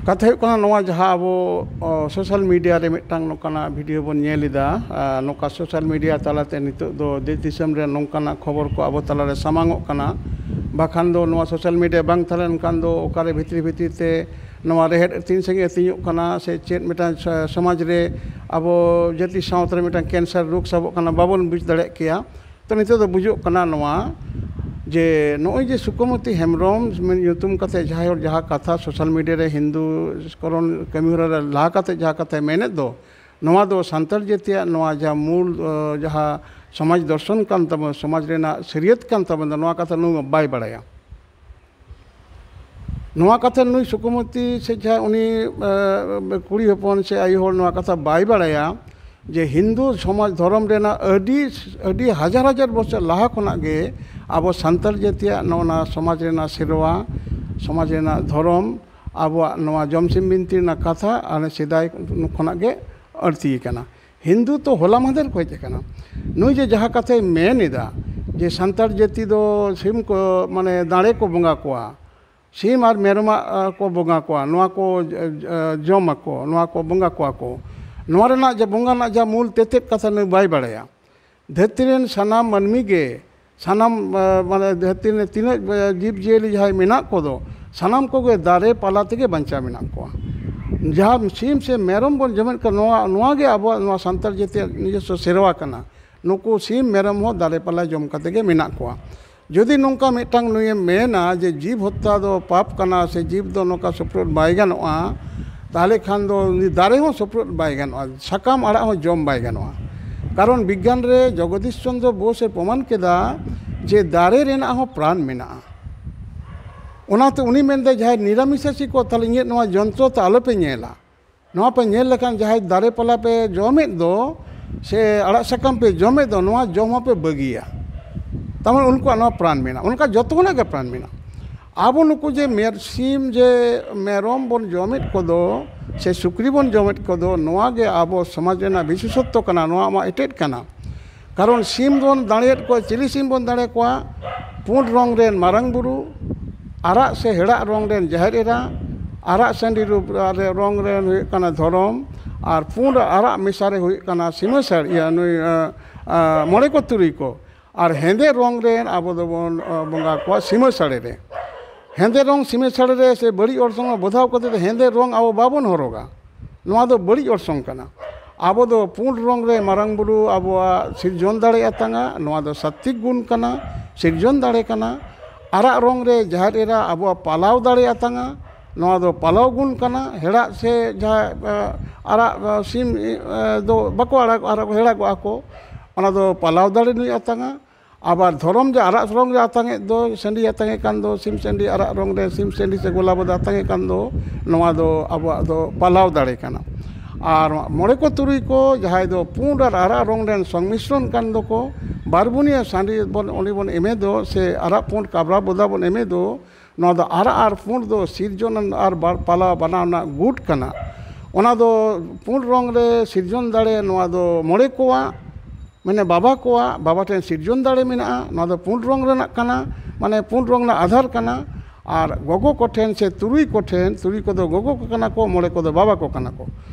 ᱠᱟᱛᱷᱟ ᱦᱩᱭᱩᱜ ᱠᱟᱱᱟ, ᱱᱚᱣᱟ ᱡᱟᱦᱟᱸ ᱟᱵᱚ, ᱚ, ᱥᱳᱥᱟᱞ ᱢᱤᱰᱤᱭᱟ ᱨᱮ ᱢᱤᱫᱴᱟᱝ ᱱᱚᱝᱠᱟᱱᱟᱜ ᱵᱷᱤᱰᱤᱭᱳ ᱵᱚᱱ ᱧᱮᱞ ᱮᱫᱟ, ᱟᱨ ᱱᱚᱝᱠᱟ ᱥᱳᱥᱟᱞ ᱢᱤᱰᱤᱭᱟ ᱛᱟᱞᱟᱛᱮ ᱱᱤᱛᱚᱜ ᱫᱚ ᱫᱮᱥ ᱫᱤᱥᱚᱢ ᱨᱮ ᱱᱚᱝᱠᱟᱱᱟᱜ ᱠᱷᱚᱵᱚᱨ ᱠᱚ ᱟᱵᱚ ᱛᱟᱞᱟᱨᱮ ᱥᱟᱢᱟᱝᱚᱜ ᱠᱟᱱᱟ᱾ ᱵᱟᱠᱷᱟᱱ ᱫᱚ ᱱᱚᱣᱟ ᱥᱳᱥᱟᱞ ᱢᱤᱰᱤᱭᱟ ᱵᱟᱝ ᱛᱟᱦᱮᱸ ᱞᱮᱱᱠᱷᱟᱱ ᱫᱚ ᱚᱠᱟᱨᱮ ᱵᱷᱤᱛᱨᱤ ᱵᱷᱤᱛᱨᱤ ᱛᱮ ᱱᱚᱣᱟ ᱨᱮᱦᱮᱫ ᱛᱤᱱ ᱥᱟᱺᱜᱤᱧ ᱟᱹᱛᱤᱧᱚᱜ ᱠᱟᱱᱟ ᱥᱮ ᱪᱮᱫ ᱢᱤᱫᱴᱟᱝ ᱥᱚ-, ᱥᱚᱢᱟᱡᱽ ᱨᱮ ᱟᱵᱚ ᱡᱟᱹᱛᱤ ᱥᱟᱶᱛᱟ ᱨᱮ ᱢᱤᱫᱴᱟᱝ ᱠᱮᱱᱥᱟᱨ ᱨᱳᱜᱽ ᱥᱟᱵᱚᱜ ᱠᱟᱱᱟ, ᱵᱟᱵᱚᱱ ᱵᱩᱡᱽ ᱫᱟᱲᱮᱭᱟᱜ ᱠᱮᱭᱟ᱾ ᱛᱚ, ᱱᱤᱛᱚᱜ ᱫᱚ ᱵᱩᱡᱩᱜ ᱠᱟᱱᱟ ᱱᱚᱣᱟ ᱡᱮ ᱱᱚᱜᱼᱚᱭ ᱡᱮ ᱥᱩᱠᱩᱢᱚᱛᱤ ᱦᱮᱢᱵᱨᱚᱢ ᱧᱩᱛᱩᱢ ᱠᱟᱛᱮ ᱡᱟᱦᱟᱸᱭ ᱦᱚᱲ ᱡᱟᱦᱟᱸ ᱠᱟᱛᱷᱟ ᱥᱳᱥᱟᱞ ᱢᱤᱰᱤᱭᱟ ᱨᱮ ᱦᱤᱱᱫᱩ ᱠᱚᱨᱚᱱ ᱠᱟᱹᱢᱤᱦᱚᱨᱟ ᱨᱮ ᱞᱟᱦᱟ ᱠᱟᱛᱮ ᱡᱟᱦᱟᱸ ᱠᱟᱛᱷᱟᱭ ᱢᱮᱱᱮᱫ ᱫᱚ, ᱱᱚᱣᱟ ᱫᱚ ᱥᱟᱱᱛᱟᱲ ᱡᱟᱹᱛᱤᱭᱟᱜ ᱱᱚᱣᱟ ᱡᱟᱦᱟᱸ ᱢᱩᱞ, ᱚ, ᱡᱟᱦᱟᱸ ᱥᱚᱢᱟᱡᱽ ᱫᱚᱨᱥᱚᱱ ᱠᱟᱱ ᱛᱟᱵᱚᱱᱟ, ᱥᱚᱢᱟᱡᱽ ᱨᱮᱱᱟᱜ ᱥᱟᱹᱨᱤᱭᱟᱹᱛ ᱠᱟᱱ ᱛᱟᱵᱚᱱᱟ, ᱱᱚᱣᱟ ᱠᱟᱛᱷᱟ ᱱᱩᱭ ᱢᱟ ᱵᱟᱭ ᱵᱟᱲᱟᱭᱟ᱾ ᱱᱚᱣᱟ ᱠᱟᱛᱷᱟ ᱱᱩᱭ ᱥᱩᱠᱩᱢᱚᱛᱤ ᱥᱮ ᱡᱟᱦᱟᱸᱭ ᱩᱱᱤ, ᱮ, ᱠᱩᱲᱤ ᱦᱚᱯᱚᱱ ᱥᱮ ᱟᱭᱳ ᱦᱚᱲ ᱱᱚᱣᱟ ᱠᱟᱛᱷᱟ ᱵᱟᱭ ᱵᱟᱲᱟᱭᱟ ᱡᱮ ᱦᱤᱱᱫᱩ ᱥᱚᱢᱟᱡᱽ ᱫᱷᱚᱨᱚᱢ ᱨᱮᱱᱟᱜ ᱟᱹᱰᱤ ᱟᱹᱰᱤ ᱦᱟᱡᱟᱨ ᱦᱟᱡᱟᱨ ᱵᱚᱪᱷᱚᱨ ᱞᱟᱦᱟ ᱠᱷᱚᱱᱟᱜ ᱜᱮ ᱟᱵᱚ ᱥᱟᱱᱛᱟᱲ ᱡᱟᱹᱛᱤᱭᱟᱜ ᱱᱚᱜᱼᱚ ᱱᱟ ᱥᱚᱢᱟᱡᱽ ᱨᱮᱱᱟᱜ ᱥᱮᱨᱣᱟ, ᱥᱚᱢᱟᱡᱽ ᱨᱮᱱᱟᱜ ᱫᱷᱚᱨᱚᱢ, ᱟᱵᱚᱣᱟᱜ ᱱᱚᱣᱟ ᱡᱚᱢᱥᱤᱢ ᱵᱤᱱᱛᱤ ᱨᱮᱱᱟᱜ ᱠᱟᱛᱷᱟ ᱟᱨ ᱥᱮᱫᱟᱭ ᱠᱷᱚᱱᱟᱜ ᱜᱮ ᱟᱹᱲᱛᱤ ᱟᱠᱟᱱᱟ᱾ ᱦᱤᱱᱫᱩ ᱛᱚ ᱦᱚᱞᱟ ᱢᱟᱦᱫᱮᱨ ᱠᱚ ᱦᱮᱡ ᱟᱠᱟᱱᱟ᱾ ᱱᱩᱭ ᱡᱮ ᱡᱟᱦᱟᱸ ᱠᱟᱛᱷᱟᱭ ᱢᱮᱱ ᱮᱫᱟ ᱡᱮ ᱥᱟᱱᱛᱟᱲ ᱡᱟᱹᱛᱤ ᱫᱚ ᱥᱤᱢ ᱠᱚ, ᱢᱟᱱᱮ, ᱫᱟᱲᱮ ᱠᱚ ᱵᱚᱸᱜᱟ ᱠᱚᱣᱟ, ᱥᱤᱢ ᱟᱨ ᱢᱮᱨᱚᱢᱟᱜ ᱠᱚ ᱵᱚᱸᱜᱟ ᱠᱚᱣᱟ, ᱱᱚᱣᱟ ᱠᱚ ᱡᱚᱢ ᱟᱠᱚ, ᱱᱚᱣᱟ ᱠᱚ ᱵᱚᱸᱜᱟ ᱠᱚᱣᱟ ᱠᱚ, ᱱᱚᱣᱟ ᱨᱮᱱᱟᱜ ᱡᱮ ᱵᱚᱸᱜᱟ ᱨᱮᱱᱟᱜ ᱡᱟᱦᱟᱸ ᱢᱩᱞ ᱛᱮᱛᱮᱫ ᱠᱟᱛᱷᱟ ᱱᱩᱭ ᱵᱟᱭ ᱵᱟᱲᱟᱭᱟ᱾ ᱫᱷᱟᱹᱨᱛᱤ ᱨᱮᱱ ᱥᱟᱱᱟᱢ ᱢᱟᱹᱱᱢᱤ ᱜᱮ, ᱥᱟᱱᱟᱢ, ᱢᱟᱱᱮ, ᱫᱷᱟᱹᱨᱛᱤ ᱨᱮ ᱛᱤᱱᱟᱹᱜ ᱡᱤᱵᱽ ᱡᱤᱭᱟᱹᱞᱤ ᱡᱟᱦᱟᱸᱭ ᱢᱮᱱᱟᱜ ᱠᱚᱫᱚ, ᱥᱟᱱᱟᱢ ᱠᱚᱜᱮ ᱫᱟᱨᱮ ᱯᱟᱞᱟ ᱛᱮᱜᱮ ᱵᱟᱧᱪᱟᱣ ᱢᱮᱱᱟᱜ ᱠᱚᱣᱟ᱾ ᱡᱟᱦᱟᱸ ᱥᱤᱢ ᱥᱮ ᱢᱮᱨᱚᱢ ᱵᱚᱱ ᱡᱚᱢᱮᱫ ᱠᱚᱣᱟ, ᱱᱚᱣᱟ ᱱᱚᱣᱟ ᱜᱮ ᱟᱵᱚᱣᱟᱜ ᱱᱚᱣᱟ ᱥᱟᱱᱛᱟᱲ ᱡᱟᱹᱛᱤᱭᱟᱜ ᱱᱤᱡᱚᱥᱥᱚ ᱥᱮᱨᱣᱟ ᱠᱟᱱᱟ᱾ ᱱᱩᱠᱩ ᱥᱤᱢ ᱢᱮᱨᱚᱢ ᱦᱚᱸ ᱫᱟᱨᱮ ᱯᱟᱞᱟ ᱡᱚᱢ ᱠᱟᱛᱮ ᱜᱮ ᱢᱮᱱᱟᱜ ᱠᱚᱣᱟ᱾ ᱡᱩᱫᱤ ᱱᱚᱝᱠᱟ ᱢᱤᱫᱴᱟᱝ ᱱᱩᱭᱮ ᱢᱮᱱᱟ ᱡᱮ ᱡᱤᱵᱽ ᱦᱚᱛᱛᱟ ᱫᱚ ᱯᱟᱯ ᱠᱟᱱᱟ ᱥᱮ ᱡᱤᱵᱽ ᱫᱚ ᱱᱚᱝᱠᱟ ᱥᱳᱯᱨᱳᱫ ᱵᱟᱭ ᱜᱟᱱᱚᱜᱼᱟ, ᱛᱟᱦᱚᱞᱮ ᱠᱷᱟᱱ ᱫᱚ ᱩᱱᱤ ᱫᱟᱨᱮ ᱦᱚᱸ ᱥᱳᱯᱨᱳᱫ ᱵᱟᱭ ᱜᱟᱱᱚᱜᱼᱟ, ᱥᱟᱠᱟᱢ ᱟᱲᱟᱜ ᱦᱚᱸ ᱡᱚᱢ ᱵᱟᱭ ᱜᱟᱱᱚᱜᱼᱟ᱾ ᱠᱟᱨᱚᱱ ᱵᱤᱜᱽᱜᱟᱱ ᱨᱮ ᱡᱚᱜᱚᱫᱤᱥ ᱪᱚᱱᱫᱨᱚ ᱵᱳᱥ ᱮ ᱯᱨᱚᱢᱟᱱ ᱠᱮᱫᱟ ᱡᱮ ᱫᱟᱨᱮ ᱨᱮᱱᱟᱜ ᱦᱚᱸ ᱯᱨᱟᱱ ᱢᱮᱱᱟᱜᱼᱟ᱾ ᱚᱱᱟᱛᱮ ᱩᱱᱤ ᱢᱮᱱᱫᱟᱭ, ᱡᱟᱦᱟᱸᱭ ᱱᱤᱨᱟᱢᱤᱥᱟᱥᱤ ᱠᱚ, ᱛᱟᱦᱚᱞᱮ ᱤᱧᱟᱹᱜ ᱱᱚᱣᱟ ᱡᱚᱱᱛᱨᱚ ᱛᱮ ᱟᱞᱚᱯᱮ ᱧᱮᱞᱟ᱾ ᱱᱚᱣᱟ ᱯᱮ ᱧᱮᱞ ᱞᱮᱠᱷᱟᱱ ᱡᱟᱦᱟᱸᱭ ᱫᱟᱨᱮ ᱯᱟᱞᱟ ᱯᱮ ᱡᱚᱢᱮᱫ ᱫᱚ ᱥᱮ ᱟᱲᱟᱜ ᱥᱟᱠᱟᱢ ᱯᱮ ᱡᱚᱢᱮᱫ ᱫᱚ, ᱱᱚᱣᱟ ᱡᱚᱢ ᱦᱚᱸᱯᱮ ᱵᱟᱹᱜᱤᱭᱟ᱾ ᱛᱟᱨᱢᱟᱱᱮ ᱩᱱᱠᱩᱣᱟᱜ ᱱᱚᱣᱟ ᱯᱨᱟᱱ ᱢᱮᱱᱟᱜᱼᱟ, ᱚᱱᱠᱟ ᱡᱚᱛᱚ ᱦᱚᱲᱟᱜ ᱜᱮ ᱯᱨᱟᱱ ᱢᱮᱱᱟᱜᱼᱟ᱾ ᱟᱵᱚ ᱱᱩᱠᱩ ᱡᱮ ᱢᱮᱨ ᱥᱤᱢ ᱡᱮ ᱢᱮᱨᱚᱢ ᱵᱚᱱ ᱡᱚᱢᱮᱫ ᱠᱚᱫᱚ ᱥᱮ ᱥᱩᱠᱨᱤ ᱵᱚᱱ ᱡᱚᱢᱮᱫ ᱠᱚᱫᱚ, ᱱᱚᱣᱟ ᱜᱮ ᱟᱵᱚ ᱥᱚᱢᱟᱡᱽ ᱨᱮᱱᱟᱜ ᱵᱤᱥᱮᱥᱚᱛᱛᱚ ᱠᱟᱱᱟ, ᱱᱚᱣᱟ ᱢᱟ ᱮᱴᱮᱫ ᱠᱟᱱᱟ᱾ ᱠᱟᱨᱚᱱ ᱥᱤᱢ ᱵᱚᱱ ᱫᱟᱲᱮᱭᱟᱫ ᱠᱚᱣᱟ, ᱪᱤᱞᱤ ᱥᱤᱢ ᱵᱚᱱ ᱫᱟᱲᱮ ᱠᱚᱣᱟ? ᱯᱩᱸᱰ ᱨᱚᱝ ᱨᱮᱱ ᱢᱟᱨᱟᱝ ᱵᱩᱨᱩ, ᱟᱨᱟᱜ ᱥᱮ ᱦᱮᱲᱟᱜ ᱨᱚᱝ ᱨᱮᱱ ᱡᱟᱦᱮᱨ ᱮᱨᱟ, ᱟᱨᱟᱜ ᱥᱟᱺᱰᱤ ᱨᱩᱯ ᱨᱮ ᱨᱚᱝ ᱨᱮᱱ ᱦᱩᱭᱩᱜ ᱠᱟᱱᱟ ᱫᱷᱚᱨᱚᱢ, ᱟᱨ ᱯᱩᱸᱰ ᱟᱨᱟᱜ ᱢᱮᱥᱟ ᱨᱮ ᱦᱩᱭᱩᱜ ᱠᱟᱱᱟ ᱥᱤᱢᱟᱹ ᱥᱟᱹᱲ-, ᱤᱭᱟᱹ, ᱱᱩᱭ, ᱟ, ᱟ, ᱢᱚᱬᱮ ᱠᱚ ᱛᱩᱨᱩᱭ ᱠᱚ, ᱟᱨ ᱦᱮᱸᱫᱮ ᱨᱚᱝ ᱨᱮᱱ ᱟᱵᱚ ᱫᱚᱵᱚᱱ, ᱟ, ᱵᱚᱸᱜᱟ ᱠᱚᱣᱟ ᱥᱤᱢᱟᱹ ᱥᱟᱹᱲᱮ ᱨᱮ᱾ ᱦᱮᱸᱫᱮ ᱨᱚᱝ ᱥᱤᱢᱟᱹ ᱥᱟᱹᱲᱮ ᱨᱮ ᱥᱮ ᱵᱟᱹᱲᱤᱡ ᱚᱨᱥᱚᱝ ᱵᱚᱫᱷᱟᱣ ᱠᱟᱛᱮ ᱫᱚ ᱦᱮᱸᱫᱮ ᱨᱚᱝ ᱟᱵᱚ ᱵᱟᱵᱚᱱ ᱦᱚᱨᱚᱜᱟ᱾ ᱱᱚᱣᱟ ᱫᱚ ᱵᱟᱹᱲᱤᱡ ᱚᱨᱥᱚᱝ ᱠᱟᱱᱟ᱾ ᱟᱵᱚ ᱫᱚ ᱯᱩᱸᱰ ᱨᱚᱝ ᱨᱮ ᱢᱟᱨᱟᱝ ᱵᱩᱨᱩ ᱟᱵᱚᱣᱟᱜ ᱥᱤᱨᱡᱚᱱ ᱫᱟᱲᱮ ᱟᱛᱟᱝᱟ, ᱱᱚᱣᱟ ᱫᱚ ᱥᱟᱛᱛᱤᱠ ᱜᱩᱱ ᱠᱟᱱᱟ, ᱥᱤᱨᱡᱚᱱ ᱫᱟᱲᱮ ᱠᱟᱱᱟ᱾ ᱟᱨᱟᱜ ᱨᱚᱝ ᱨᱮ ᱡᱟᱦᱮᱨ ᱮᱨᱟ ᱟᱵᱚᱣᱟᱜ ᱯᱟᱞᱟᱣ ᱫᱟᱲᱮ ᱟᱛᱟᱝᱟ, ᱱᱚᱣᱟ ᱫᱚ ᱯᱟᱞᱟᱣ ᱜᱩᱱ ᱠᱟᱱᱟ᱾ ᱦᱮᱲᱟᱜ ᱥᱮ ᱡᱟᱦᱟᱸ, ᱮ, ᱟᱨᱟᱜ, ᱮ, ᱥᱤᱢ, ᱮ, ᱫᱚ ᱵᱟᱠᱚ ᱟᱲᱟᱜ, ᱟᱨᱟᱜ ᱦᱮᱲᱟᱜᱚᱜᱼᱟ ᱠᱚ, ᱚᱱᱟ ᱫᱚ ᱯᱟᱞᱟᱣ ᱫᱟᱲᱮ ᱱᱩᱭ ᱟᱛᱟᱝᱟ᱾ ᱟᱵᱟᱨ ᱫᱷᱚᱨᱚᱢ ᱡᱮ ᱟᱨᱟᱜ ᱨᱚᱝ ᱨᱮ ᱟᱛᱟᱝ ᱮᱫ ᱫᱚ, ᱥᱟᱺᱰᱤ ᱟᱛᱟᱝ ᱮᱫ ᱠᱟᱱ ᱫᱚ, ᱥᱤᱢ ᱥᱟᱺᱰᱤ ᱟᱨᱟᱜ ᱨᱚᱝ ᱨᱮ ᱥᱤᱢ ᱥᱟᱺᱰᱤ ᱥᱮ ᱜᱳᱞᱟᱵ ᱵᱚᱫᱟ ᱟᱛᱟᱝ ᱮᱫ ᱠᱟᱱ ᱫᱚ, ᱱᱚᱣᱟ ᱫᱚ ᱟᱵᱚᱣᱟᱜ ᱫᱚ ᱯᱟᱞᱟᱣ ᱫᱟᱲᱮ ᱠᱟᱱᱟ᱾ ᱟᱨ ᱢᱚᱬᱮ ᱠᱚ ᱛᱩᱨᱩᱭ ᱠᱚ ᱡᱟᱦᱟᱸᱭ ᱫᱚ ᱯᱩᱸᱰ ᱟᱨ ᱟᱨᱟᱜ ᱨᱚᱝ ᱨᱮᱱ ᱥᱚᱝᱢᱤᱥᱨᱚᱱ ᱠᱟᱱ ᱫᱚᱠᱚ, ᱵᱟᱨᱵᱩᱱᱤᱭᱟᱹ ᱥᱟᱺᱰᱤ ᱵᱚᱱ ᱩᱱᱤ ᱵᱚᱱ ᱮᱢᱮ ᱫᱚ, ᱥᱮ ᱟᱨᱟᱜ ᱯᱩᱸᱰ ᱠᱟᱵᱽᱨᱟ ᱵᱚᱫᱟ ᱵᱚᱱ ᱮᱢᱮ ᱫᱚ, ᱱᱚᱣᱟ ᱫᱚ ᱟᱨᱟᱜ ᱟᱨ ᱯᱩᱸᱰ ᱫᱚ ᱥᱤᱨᱡᱚᱱ ᱟᱨ ᱵᱟ-, ᱯᱟᱞᱟᱣ ᱵᱟᱱᱟᱣ ᱨᱮᱱᱟᱜ ᱜᱩᱴ ᱠᱟᱱᱟ᱾ ᱚᱱᱟ ᱫᱚ ᱯᱩᱸᱰ ᱨᱚᱝ ᱨᱮ ᱥᱤᱨᱡᱚᱱ ᱫᱟᱲᱮ, ᱱᱚᱣᱟ ᱫᱚ ᱢᱚᱬᱮ ᱠᱚᱣᱟᱜ, ᱢᱟᱱᱮ ᱵᱟᱵᱟ ᱠᱚᱣᱟᱜ, ᱵᱟᱵᱟ ᱴᱷᱮᱱ ᱥᱤᱨᱡᱚᱱ ᱫᱟᱲᱮ ᱢᱮᱱᱟᱜᱼᱟ, ᱱᱚᱣᱟ ᱫᱚ ᱯᱩᱸᱰ ᱨᱚᱝ ᱨᱮᱱᱟᱜ ᱠᱟᱱᱟ, ᱢᱟᱱᱮ ᱯᱩᱸᱰ ᱨᱚᱝ ᱨᱮᱱᱟᱜ ᱟᱫᱷᱟᱨ ᱠᱟᱱᱟ᱾ ᱟᱨ ᱜᱚᱜᱚ ᱠᱚᱴᱷᱮᱱ ᱥᱮ ᱛᱩᱨᱩᱭ ᱠᱚᱴᱷᱮᱱ, ᱛᱩᱨᱩᱭ ᱠᱚᱫᱚ ᱜᱚᱜᱚ ᱠᱚ ᱠᱟᱱᱟ ᱠᱚ, ᱢᱚᱬᱮ ᱠᱚᱫᱚ ᱵᱟᱵᱟ ᱠᱚ ᱠᱟᱱᱟ ᱠᱚ᱾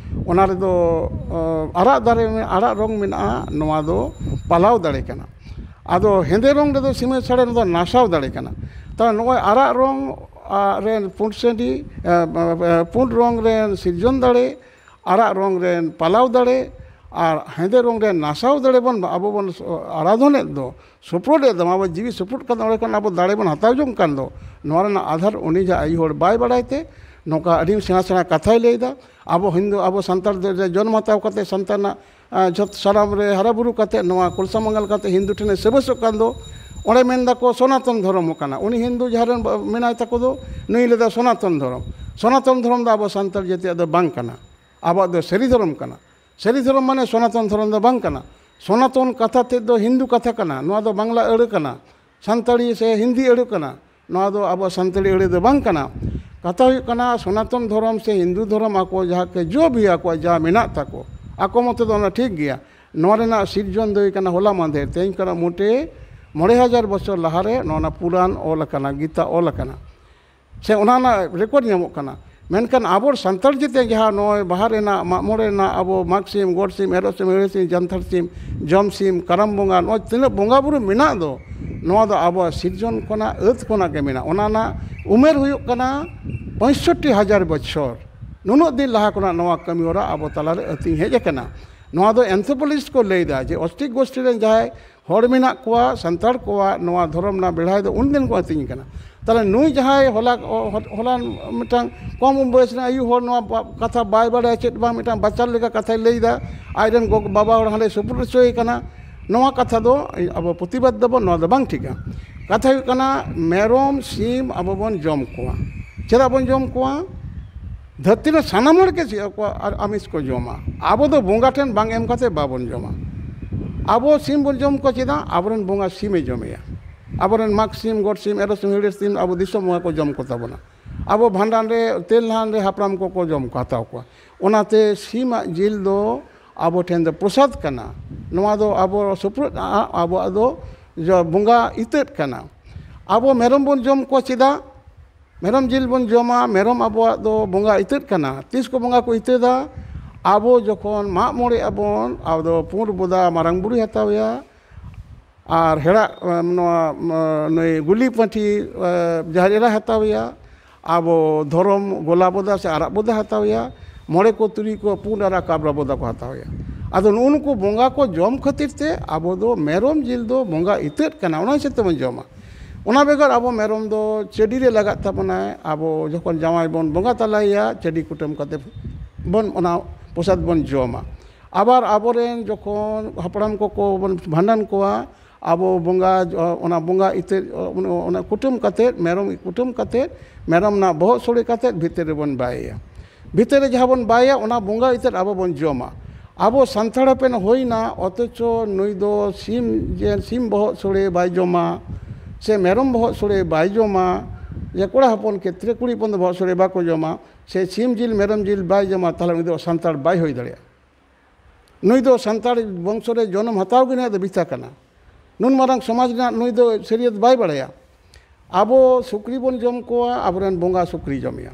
ᱚᱱᱟ ᱨᱮᱫᱚ, ᱚ, ᱟᱨᱟᱜ ᱫᱟᱨᱮ, ᱟᱨᱟᱜ ᱨᱚᱝ ᱢᱮᱱᱟᱜᱼᱟ, ᱱᱚᱣᱟ ᱫᱚ ᱯᱟᱞᱟᱣ ᱫᱟᱲᱮ ᱠᱟᱱᱟ᱾ ᱟᱫᱚ ᱦᱮᱸᱫᱮ ᱨᱚᱝ ᱨᱮᱫᱚ ᱥᱤᱢᱟᱹ ᱥᱟᱹᱲᱮ ᱫᱚ ᱱᱟᱥᱟᱣ ᱫᱟᱲᱮ ᱠᱟᱱᱟ᱾ ᱛᱟᱦᱞᱮ ᱱᱚᱜᱼᱚᱭ ᱟᱨᱟᱜ ᱨᱚᱝ, ᱟ, ᱨᱮᱱ ᱯᱩᱸᱰ ᱥᱟᱺᱰᱤ, ᱮ, ᱮ, ᱯᱩᱸᱰ ᱨᱚᱝ ᱨᱮᱱ ᱥᱤᱨᱡᱚᱱ ᱫᱟᱲᱮ, ᱟᱨᱟᱜ ᱨᱚᱝ ᱨᱮᱱ ᱯᱟᱞᱟᱣ ᱫᱟᱲᱮ, ᱟᱨ ᱦᱮᱸᱫᱮ ᱨᱚᱝ ᱨᱮᱱ ᱱᱟᱥᱟᱣ ᱫᱟᱲᱮ ᱵᱚᱱ ᱟᱵᱚ ᱵᱚᱱ ᱟᱨᱟᱫᱷᱚᱱᱮᱫ ᱫᱚ, ᱥᱩᱯᱨᱩᱫ ᱮᱫ ᱫᱚ, ᱟᱵᱚ ᱡᱤᱣᱤ ᱥᱩᱯᱨᱩᱫ ᱠᱟᱛᱮ ᱚᱸᱰᱮ ᱠᱷᱚᱱ ᱟᱵᱚ ᱫᱟᱲᱮ ᱵᱚᱱ ᱦᱟᱛᱟᱣ ᱡᱚᱝ ᱠᱟᱱ ᱫᱚ, ᱱᱚᱣᱟ ᱨᱮᱱᱟᱜ ᱟᱫᱷᱟᱨ ᱩᱱᱤ ᱡᱟᱦᱟᱸ ᱟᱭᱩ ᱦᱚᱲ ᱵᱟᱭ ᱵᱟᱲᱟᱭ ᱛᱮ ᱱᱚᱝᱠᱟ ᱟᱹᱰᱤ ᱥᱮᱬᱟ ᱥᱮᱬᱟ ᱠᱟᱛᱷᱟᱭ ᱞᱟᱹᱭᱫᱟ᱾ ᱟᱵᱚ ᱦᱤᱱᱫᱩ, ᱟᱵᱚ ᱥᱟᱱᱛᱟᱲ ᱫᱚ ᱡᱚᱱᱢ ᱦᱟᱛᱟᱣ ᱠᱟᱛᱮ ᱥᱟᱱᱛᱟᱲ ᱨᱮᱱᱟᱜ, ᱟ, ᱡᱷᱚᱛᱚ ᱥᱟᱱᱟᱢ ᱨᱮ ᱦᱟᱨᱟ ᱵᱩᱨᱩ ᱠᱟᱛᱮ ᱱᱚᱣᱟ ᱠᱚᱞᱥᱟ ᱢᱟᱸᱜᱟᱞ ᱠᱟᱛᱮ ᱦᱤᱱᱫᱩ ᱴᱷᱮᱱᱮ ᱥᱮᱵᱮᱥᱚᱜ ᱠᱟᱱ ᱫᱚ, ᱚᱸᱰᱮ ᱢᱮᱱ ᱫᱟᱠᱚ ᱥᱚᱱᱟᱛᱚᱱ ᱫᱷᱚᱨᱚᱢ ᱠᱟᱱᱟ᱾ ᱩᱱᱤ ᱦᱤᱱᱫᱩ ᱡᱟᱦᱟᱸ ᱨᱮᱱ ᱵᱟ-, ᱢᱮᱱᱟᱭ ᱛᱟᱠᱚ ᱫᱚ, ᱱᱩᱭ ᱞᱟᱹᱭᱫᱟ ᱥᱚᱱᱟᱛᱚᱱ ᱫᱷᱚᱨᱚᱢ᱾ ᱥᱚᱱᱟᱛᱚᱱ ᱫᱷᱚᱨᱚᱢ ᱫᱚ ᱟᱵᱚ ᱥᱟᱱᱛᱟᱲ ᱡᱟᱹᱛᱤᱭᱟᱜ ᱫᱚ ᱵᱟᱝ ᱠᱟᱱᱟ, ᱟᱵᱚᱣᱟᱜ ᱫᱚ ᱥᱟᱹᱨᱤ ᱫᱷᱚᱨᱚᱢ ᱠᱟᱱᱟ᱾ ᱥᱟᱹᱨᱤ ᱫᱷᱚᱨᱚᱢ ᱢᱟᱱᱮ ᱥᱚᱱᱟᱛᱚᱱ ᱫᱷᱚᱨᱚᱢ ᱫᱚ ᱵᱟᱝ ᱠᱟᱱᱟ᱾ ᱥᱚᱱᱟᱛᱚᱱ ᱠᱟᱛᱷᱟ ᱛᱮᱫ ᱫᱚ ᱦᱤᱱᱫᱩ ᱠᱟᱛᱷᱟ ᱠᱟᱱᱟ, ᱱᱚᱣᱟ ᱫᱚ ᱵᱟᱝᱞᱟ ᱟᱹᱲᱟᱹ ᱠᱟᱱᱟ, ᱥᱟᱱᱛᱟᱲᱤ ᱥᱮ ᱦᱤᱱᱫᱤ ᱟᱹᱲᱟᱹ ᱠᱟᱱᱟ᱾ ᱱᱚᱣᱟ ᱫᱚ ᱟᱵᱚ ᱥᱟᱱᱛᱟᱲᱤ ᱟᱹᱲᱟᱹ ᱫᱚ ᱵᱟᱝ ᱠᱟᱱᱟ᱾ ᱠᱟᱛᱷᱟ ᱦᱩᱭᱩᱜ ᱠᱟᱱᱟ, ᱥᱚᱱᱟᱛᱚᱱ ᱫᱷᱚᱨᱚᱢ ᱥᱮ ᱦᱤᱱᱫᱩ ᱫᱷᱚᱨᱚᱢ ᱟᱠᱚ ᱡᱟᱦᱟᱸ ᱠᱮ ᱡᱚ ᱵᱷᱤ ᱟᱠᱚᱣᱟᱜ ᱡᱟᱦᱟᱸ ᱢᱮᱱᱟᱜ ᱛᱟᱠᱚ, ᱟᱠᱚ ᱢᱚᱛᱚ ᱫᱚ ᱚᱱᱟ ᱴᱷᱤᱠ ᱜᱮᱭᱟ᱾ ᱱᱚᱣᱟ ᱨᱮᱱᱟᱜ ᱥᱤᱨᱡᱚᱱ ᱫᱚ ᱦᱩᱭᱩᱜ ᱠᱟᱱᱟ ᱦᱚᱞᱟ ᱢᱟᱫᱷᱮᱨ, ᱛᱮᱦᱮᱧ ᱠᱷᱚᱱᱟᱜ ᱢᱚᱴᱮ ᱢᱚᱬᱮ ᱦᱟᱡᱟᱨ ᱵᱚᱪᱷᱚᱨ ᱞᱟᱦᱟᱨᱮ ᱱᱚᱣᱟ ᱯᱩᱨᱟᱱ ᱚᱞ ᱟᱠᱟᱱᱟ, ᱜᱤᱛᱟ ᱚᱞ ᱟᱠᱟᱱᱟ᱾ ᱥᱮ ᱚᱱᱟ ᱨᱮᱱᱟᱜ ᱨᱮᱠᱚᱨᱰ ᱧᱟᱢᱚᱜ ᱠᱟᱱᱟ᱾ ᱢᱮᱱᱠᱷᱟᱱ ᱟᱵᱚ ᱥᱟᱱᱛᱟᱲ ᱡᱟᱹᱛᱤ ᱡᱟᱦᱟᱸ ᱱᱚᱜᱼᱚᱭ ᱵᱟᱦᱟ ᱨᱮᱱᱟᱜ, ᱢᱟᱜ ᱢᱚᱬᱮ ᱨᱮᱱᱟᱜ, ᱟᱵᱚ ᱢᱟᱜᱽ ᱥᱤᱢ, ᱜᱚᱰ ᱥᱤᱢ, ᱮᱨᱚᱜ ᱥᱤᱢ, ᱦᱟᱹᱲᱭᱟᱹ ᱥᱤᱢ, ᱡᱟᱱᱛᱷᱟᱲ ᱥᱤᱢ, ᱡᱚᱢ ᱥᱤᱢ, ᱠᱟᱨᱟᱢ ᱵᱚᱸᱜᱟ, ᱱᱚᱜᱼᱚᱭ ᱛᱤᱱᱟᱹᱜ ᱵᱚᱸᱜᱟ ᱵᱩᱨᱩ ᱢᱮᱱᱟᱜ ᱫᱚ, ᱱᱚᱣᱟ ᱫᱚ ᱟᱵᱚᱣᱟᱜ ᱥᱤᱨᱡᱚᱱ ᱠᱷᱚᱱᱟᱜ, ᱟᱹᱛ ᱠᱷᱚᱱᱟᱜ ᱜᱮ ᱢᱮᱱᱟᱜᱼᱟ᱾ ᱚᱱᱟ ᱨᱮᱱᱟᱜ ᱩᱢᱮᱨ ᱦᱩᱭᱩᱜ ᱠᱟᱱᱟ ᱯᱚᱸᱭᱥᱚᱴᱴᱤ ᱦᱟᱡᱟᱨ ᱵᱚᱪᱷᱚᱨ᱾ ᱱᱩᱱᱟᱹᱜ ᱫᱤᱱ ᱞᱟᱦᱟ ᱠᱷᱚᱱᱟᱜ ᱱᱚᱣᱟ ᱠᱟᱹᱢᱤ ᱦᱚᱨᱟ ᱟᱵᱚ ᱛᱟᱞᱟᱨᱮ ᱟᱹᱛᱤᱧ ᱦᱮᱡ ᱟᱠᱟᱱᱟ᱾ ᱱᱚᱣᱟ ᱫᱚ anthropologist ᱠᱚ ᱞᱟᱹᱭᱫᱟ ᱡᱮ ᱚᱥᱴᱤᱠ ᱜᱳᱥᱴᱤ ᱨᱮᱱ ᱡᱟᱦᱟᱸᱭ ᱦᱚᱲ ᱢᱮᱱᱟᱜ ᱠᱚᱣᱟ, ᱥᱟᱱᱛᱟᱲ ᱠᱚᱣᱟᱜ ᱱᱚᱣᱟ ᱫᱷᱚᱨᱚᱢ ᱨᱮᱱᱟᱜ ᱵᱮᱲᱦᱟᱭ ᱫᱚ ᱩᱱᱫᱤᱱ ᱠᱚ ᱟᱹᱛᱤᱧ ᱠᱟᱱᱟ᱾ ᱛᱟᱦᱞᱮ ᱱᱩᱭ ᱡᱟᱦᱟᱸᱭ ᱦᱚᱞᱟ, ᱦᱚᱞᱟ ᱢᱤᱫᱴᱟᱝ ᱠᱚᱢ ᱵᱚᱭᱮᱥ ᱨᱮᱱ ᱟᱭᱩ ᱦᱚᱲ ᱱᱚᱣᱟ ᱵᱟ-, ᱠᱟᱛᱷᱟ ᱵᱟᱭ ᱵᱟᱲᱟᱭᱟ, ᱪᱮᱫ ᱵᱟᱝ, ᱢᱤᱫᱴᱟᱝ ᱵᱟᱪᱟᱨ ᱞᱮᱠᱟ ᱠᱟᱛᱷᱟᱭ ᱞᱟᱹᱭᱫᱟ, ᱟᱡᱨᱮᱱ ᱜᱚᱜᱚ ᱵᱟᱵᱟ ᱦᱚᱲ ᱦᱟᱸᱰᱮ ᱥᱩᱯᱩᱴ ᱦᱚᱪᱚᱭᱮ ᱠᱟᱱᱟ, ᱱᱚᱣᱟ ᱠᱟᱛᱷᱟ ᱫᱚ ᱟᱵᱚ ᱯᱨᱚᱛᱤᱵᱟᱫ ᱫᱟᱵᱚᱱ, ᱱᱚᱣᱟ ᱫᱚ ᱵᱟᱝ ᱴᱷᱤᱠᱟ᱾ ᱠᱟᱛᱷᱟ ᱦᱩᱭᱩᱜ ᱠᱟᱱᱟ, ᱢᱮᱨᱚᱢ ᱥᱤᱢ ᱟᱵᱚ ᱵᱚᱱ ᱡᱚᱢ ᱠᱚᱣᱟ᱾ ᱪᱮᱫᱟᱜ ᱵᱚᱱ ᱡᱚᱢ ᱠᱚᱣᱟ? ᱫᱷᱟᱹᱨᱛᱤ ᱨᱮ ᱥᱟᱱᱟᱢ ᱦᱚᱲ ᱜᱮ ᱪᱮᱫ ᱠᱚ ᱟᱨ ᱟᱢᱤᱥ ᱠᱚ ᱡᱚᱢᱟ᱾ ᱟᱵᱚ ᱫᱚ ᱵᱚᱸᱜᱟ ᱴᱷᱮᱱ ᱵᱟᱝ ᱮᱢ ᱠᱟᱛᱮ ᱵᱟᱵᱚᱱ ᱡᱚᱢᱟ᱾ ᱟᱵᱚ ᱥᱤᱢ ᱵᱚᱱ ᱡᱚᱢ ᱠᱚᱣᱟ ᱪᱮᱫᱟᱜ? ᱟᱵᱚᱨᱮᱱ ᱵᱚᱸᱜᱟ ᱥᱤᱢᱮ ᱡᱚᱢᱮᱭᱟ᱾ ᱟᱵᱚᱨᱮᱱ ᱢᱟᱜᱽ ᱥᱤᱢ, ᱜᱚᱰ ᱥᱤᱢ, ᱮᱨᱚᱜ ᱥᱤᱢ, ᱦᱤᱲᱤ ᱥᱤᱢ ᱟᱵᱚ ᱫᱤᱥᱚᱢ ᱵᱚᱸᱜᱟ ᱠᱚ ᱡᱚᱢ ᱠᱚ ᱛᱟᱵᱚᱱᱟ᱾ ᱟᱵᱚ ᱵᱷᱟᱸᱰᱟᱱ ᱨᱮ, ᱛᱮᱞ ᱱᱟᱦᱟᱱ ᱨᱮ ᱦᱟᱯᱲᱟᱢ ᱠᱚᱠᱚ ᱡᱚᱢ ᱠᱚ ᱦᱟᱛᱟᱣ ᱠᱚᱣᱟ᱾ ᱚᱱᱟᱛᱮ ᱥᱤᱢᱟᱜ ᱡᱤᱞ ᱫᱚ ᱟᱵᱚ ᱴᱷᱮᱱ ᱫᱚ ᱯᱨᱚᱥᱟᱫ ᱠᱟᱱᱟ᱾ ᱱᱚᱣᱟ ᱫᱚ ᱟᱵᱚ ᱥᱩᱯᱨᱩᱫ ᱟᱵᱚᱣᱟᱜ ᱫᱚ ᱡᱚ-, ᱵᱚᱸᱜᱟ ᱤᱛᱟᱹᱫ ᱠᱟᱱᱟ᱾ ᱟᱵᱚ ᱢᱮᱨᱚᱢ ᱵᱚᱱ ᱡᱚᱢ ᱠᱚᱣᱟ ᱪᱮᱫᱟᱜ? ᱢᱮᱨᱚᱢ ᱡᱤᱞ ᱵᱚᱱ ᱡᱚᱢᱟ, ᱢᱮᱨᱚᱢ ᱟᱵᱚᱣᱟᱜ ᱫᱚ ᱵᱚᱸᱜᱟ ᱤᱛᱟᱹᱫ ᱠᱟᱱᱟ᱾ ᱛᱤᱥ ᱠᱚ ᱵᱚᱸᱜᱟ ᱠᱚ ᱤᱛᱟᱹᱫᱟ? ᱟᱵᱚ ᱡᱚᱠᱷᱚᱱ ᱢᱟᱜ ᱢᱚᱬᱮᱜ ᱟᱵᱚᱱ, ᱟᱵᱚ ᱫᱚ ᱯᱩᱸᱰ ᱵᱚᱫᱟ ᱢᱟᱨᱟᱝ ᱵᱩᱨᱩᱭ ᱦᱟᱛᱟᱣᱮᱭᱟ, ᱟᱨ ᱦᱮᱲᱟᱜ, ᱱᱚᱣᱟ, ᱱᱩᱭ ᱜᱩᱞᱤ ᱯᱟᱹᱴᱷᱤ, ᱡᱟᱦᱮᱨ ᱮᱨᱟᱭ ᱦᱟᱛᱟᱣᱮᱭᱟ, ᱟᱵᱚ ᱫᱷᱚᱨᱚᱢ ᱜᱚᱞᱟ ᱵᱚᱫᱟ ᱥᱮ ᱟᱨᱟᱜ ᱵᱚᱫᱟ ᱦᱟᱛᱟᱣᱮᱭᱟ, ᱢᱚᱬᱮ ᱠᱚ ᱛᱩᱨᱩᱭ ᱠᱚ ᱯᱩᱸᱰ ᱟᱨᱟᱜ ᱠᱟᱵᱽᱨᱟ ᱵᱚᱫᱟ ᱠᱚ ᱦᱟᱛᱟᱣᱮᱭᱟ᱾ ᱟᱫᱚ ᱱᱩᱜᱼᱩ ᱱᱩᱠᱩ ᱵᱚᱸᱜᱟ ᱠᱚ ᱡᱚᱢ ᱠᱷᱟᱹᱛᱤᱨ ᱛᱮ ᱟᱵᱚ ᱫᱚ ᱢᱮᱨᱚᱢ ᱡᱤᱞ ᱫᱚ ᱵᱚᱸᱜᱟ ᱤᱛᱟᱹᱫ ᱠᱟᱱᱟ, ᱚᱱᱟ ᱦᱤᱥᱟᱹᱵ ᱛᱮᱵᱚᱱ ᱡᱚᱢᱟ᱾ ᱚᱱᱟ ᱵᱮᱜᱚᱨ ᱟᱵᱚ ᱢᱮᱨᱚᱢ ᱫᱚ ᱪᱟᱹᱰᱤ ᱨᱮ ᱞᱟᱜᱟᱜ ᱛᱟᱵᱚᱱᱟᱭ᱾ ᱟᱵᱚ ᱡᱚᱠᱷᱚᱱ ᱡᱟᱶᱟᱭ ᱵᱚᱱ ᱵᱚᱸᱜᱟ ᱛᱟᱞᱟᱭᱮᱭᱟ, ᱪᱟᱹᱰᱤ ᱠᱩᱴᱟᱹᱢ ᱠᱟᱛᱮ ᱵᱚᱱ ᱚᱱᱟ ᱯᱨᱚᱥᱟᱫ ᱵᱚᱱ ᱡᱚᱢᱟ᱾ ᱟᱵᱟᱨ ᱟᱵᱚᱨᱮᱱ ᱡᱚᱠᱷᱚᱱ ᱦᱟᱯᱲᱟᱢ ᱠᱚᱠᱚ ᱵᱚᱱ ᱵᱷᱟᱸᱰᱟᱱ ᱠᱚᱣᱟ, ᱟᱵᱚ ᱵᱚᱸᱜᱟ, ᱚᱱᱟ ᱵᱚᱸᱜᱟ ᱤᱛᱟᱹ, ᱚᱱᱟ ᱠᱩᱴᱟᱹᱢ ᱠᱟᱛᱮᱫ, ᱢᱮᱨᱚᱢ ᱠᱩᱴᱟᱹᱢ ᱠᱟᱛᱮᱫ, ᱢᱮᱨᱚᱢ ᱨᱮᱱᱟᱜ ᱵᱚᱦᱚᱜ ᱥᱳᱲᱮ ᱠᱟᱛᱮᱫ ᱵᱷᱤᱛᱟᱹᱨ ᱨᱮᱵᱚᱱ ᱵᱟᱭᱮᱭᱟ᱾ ᱵᱷᱤᱛᱟᱹᱨ ᱨᱮ ᱡᱟᱦᱟᱸ ᱵᱚᱱ ᱵᱟᱭᱟ, ᱚᱱᱟ ᱵᱚᱸᱜᱟ ᱤᱛᱟᱹ ᱟᱵᱚ ᱵᱚᱱ ᱡᱚᱢᱟ᱾ ᱟᱵᱚ ᱥᱟᱱᱛᱟᱲ ᱦᱚᱯᱚᱱ ᱦᱩᱭᱱᱟ, ᱚᱛᱷᱚᱪᱚ ᱱᱩᱭ ᱫᱚ ᱥᱤᱢ, ᱡᱮ ᱥᱤᱢ ᱵᱚᱦᱚᱜ ᱥᱳᱲᱮ ᱵᱟᱭ ᱡᱚᱢᱟ, ᱥᱮ ᱢᱮᱨᱚᱢ ᱵᱚᱦᱚᱜ ᱥᱳᱲᱮ ᱵᱟᱭ ᱡᱚᱢᱟ, ᱡᱮ ᱠᱚᱲᱟ ᱦᱚᱯᱚᱱ ᱠᱷᱮᱛᱨᱮ ᱠᱩᱲᱤ ᱦᱚᱯᱚᱱ ᱫᱚ ᱵᱚᱦᱚᱜ ᱥᱳᱲᱮ ᱵᱟᱠᱚ ᱡᱚᱢᱟ, ᱥᱮ ᱥᱤᱢ ᱡᱤᱞ ᱢᱮᱨᱚᱢ ᱡᱤᱞ ᱵᱟᱭ ᱡᱚᱢᱟ, ᱛᱟᱦᱚᱞᱮ ᱩᱱᱤ ᱫᱚ ᱥᱟᱱᱛᱟᱲ ᱵᱟᱭ ᱦᱩᱭ ᱫᱟᱲᱮᱭᱟᱜᱼᱟ᱾ ᱱᱩᱭ ᱫᱚ ᱥᱟᱱᱛᱟᱲ ᱵᱚᱝᱥᱚ ᱨᱮ ᱡᱚᱱᱚᱢ ᱦᱟᱛᱟᱣ ᱜᱮ ᱱᱩᱭᱟᱜ ᱫᱚ ᱵᱤᱛᱷᱟ ᱠᱟᱱᱟ᱾ ᱱᱩᱱ ᱢᱟᱨᱟᱝ ᱥᱚᱢᱟᱡᱽ ᱨᱮᱱᱟᱜ ᱱᱩᱭ ᱫᱚ ᱥᱟᱹᱨᱤᱭᱟᱹᱛ ᱵᱟᱭ ᱵᱟᱲᱟᱭᱟ᱾ ᱟᱵᱚ ᱥᱩᱠᱨᱤ ᱵᱚᱱ ᱡᱚᱢ ᱠᱚᱣᱟ, ᱟᱵᱚᱨᱮᱱ ᱵᱚᱸᱜᱟ ᱥᱩᱠᱨᱤ ᱡᱚᱢᱮᱭᱟ᱾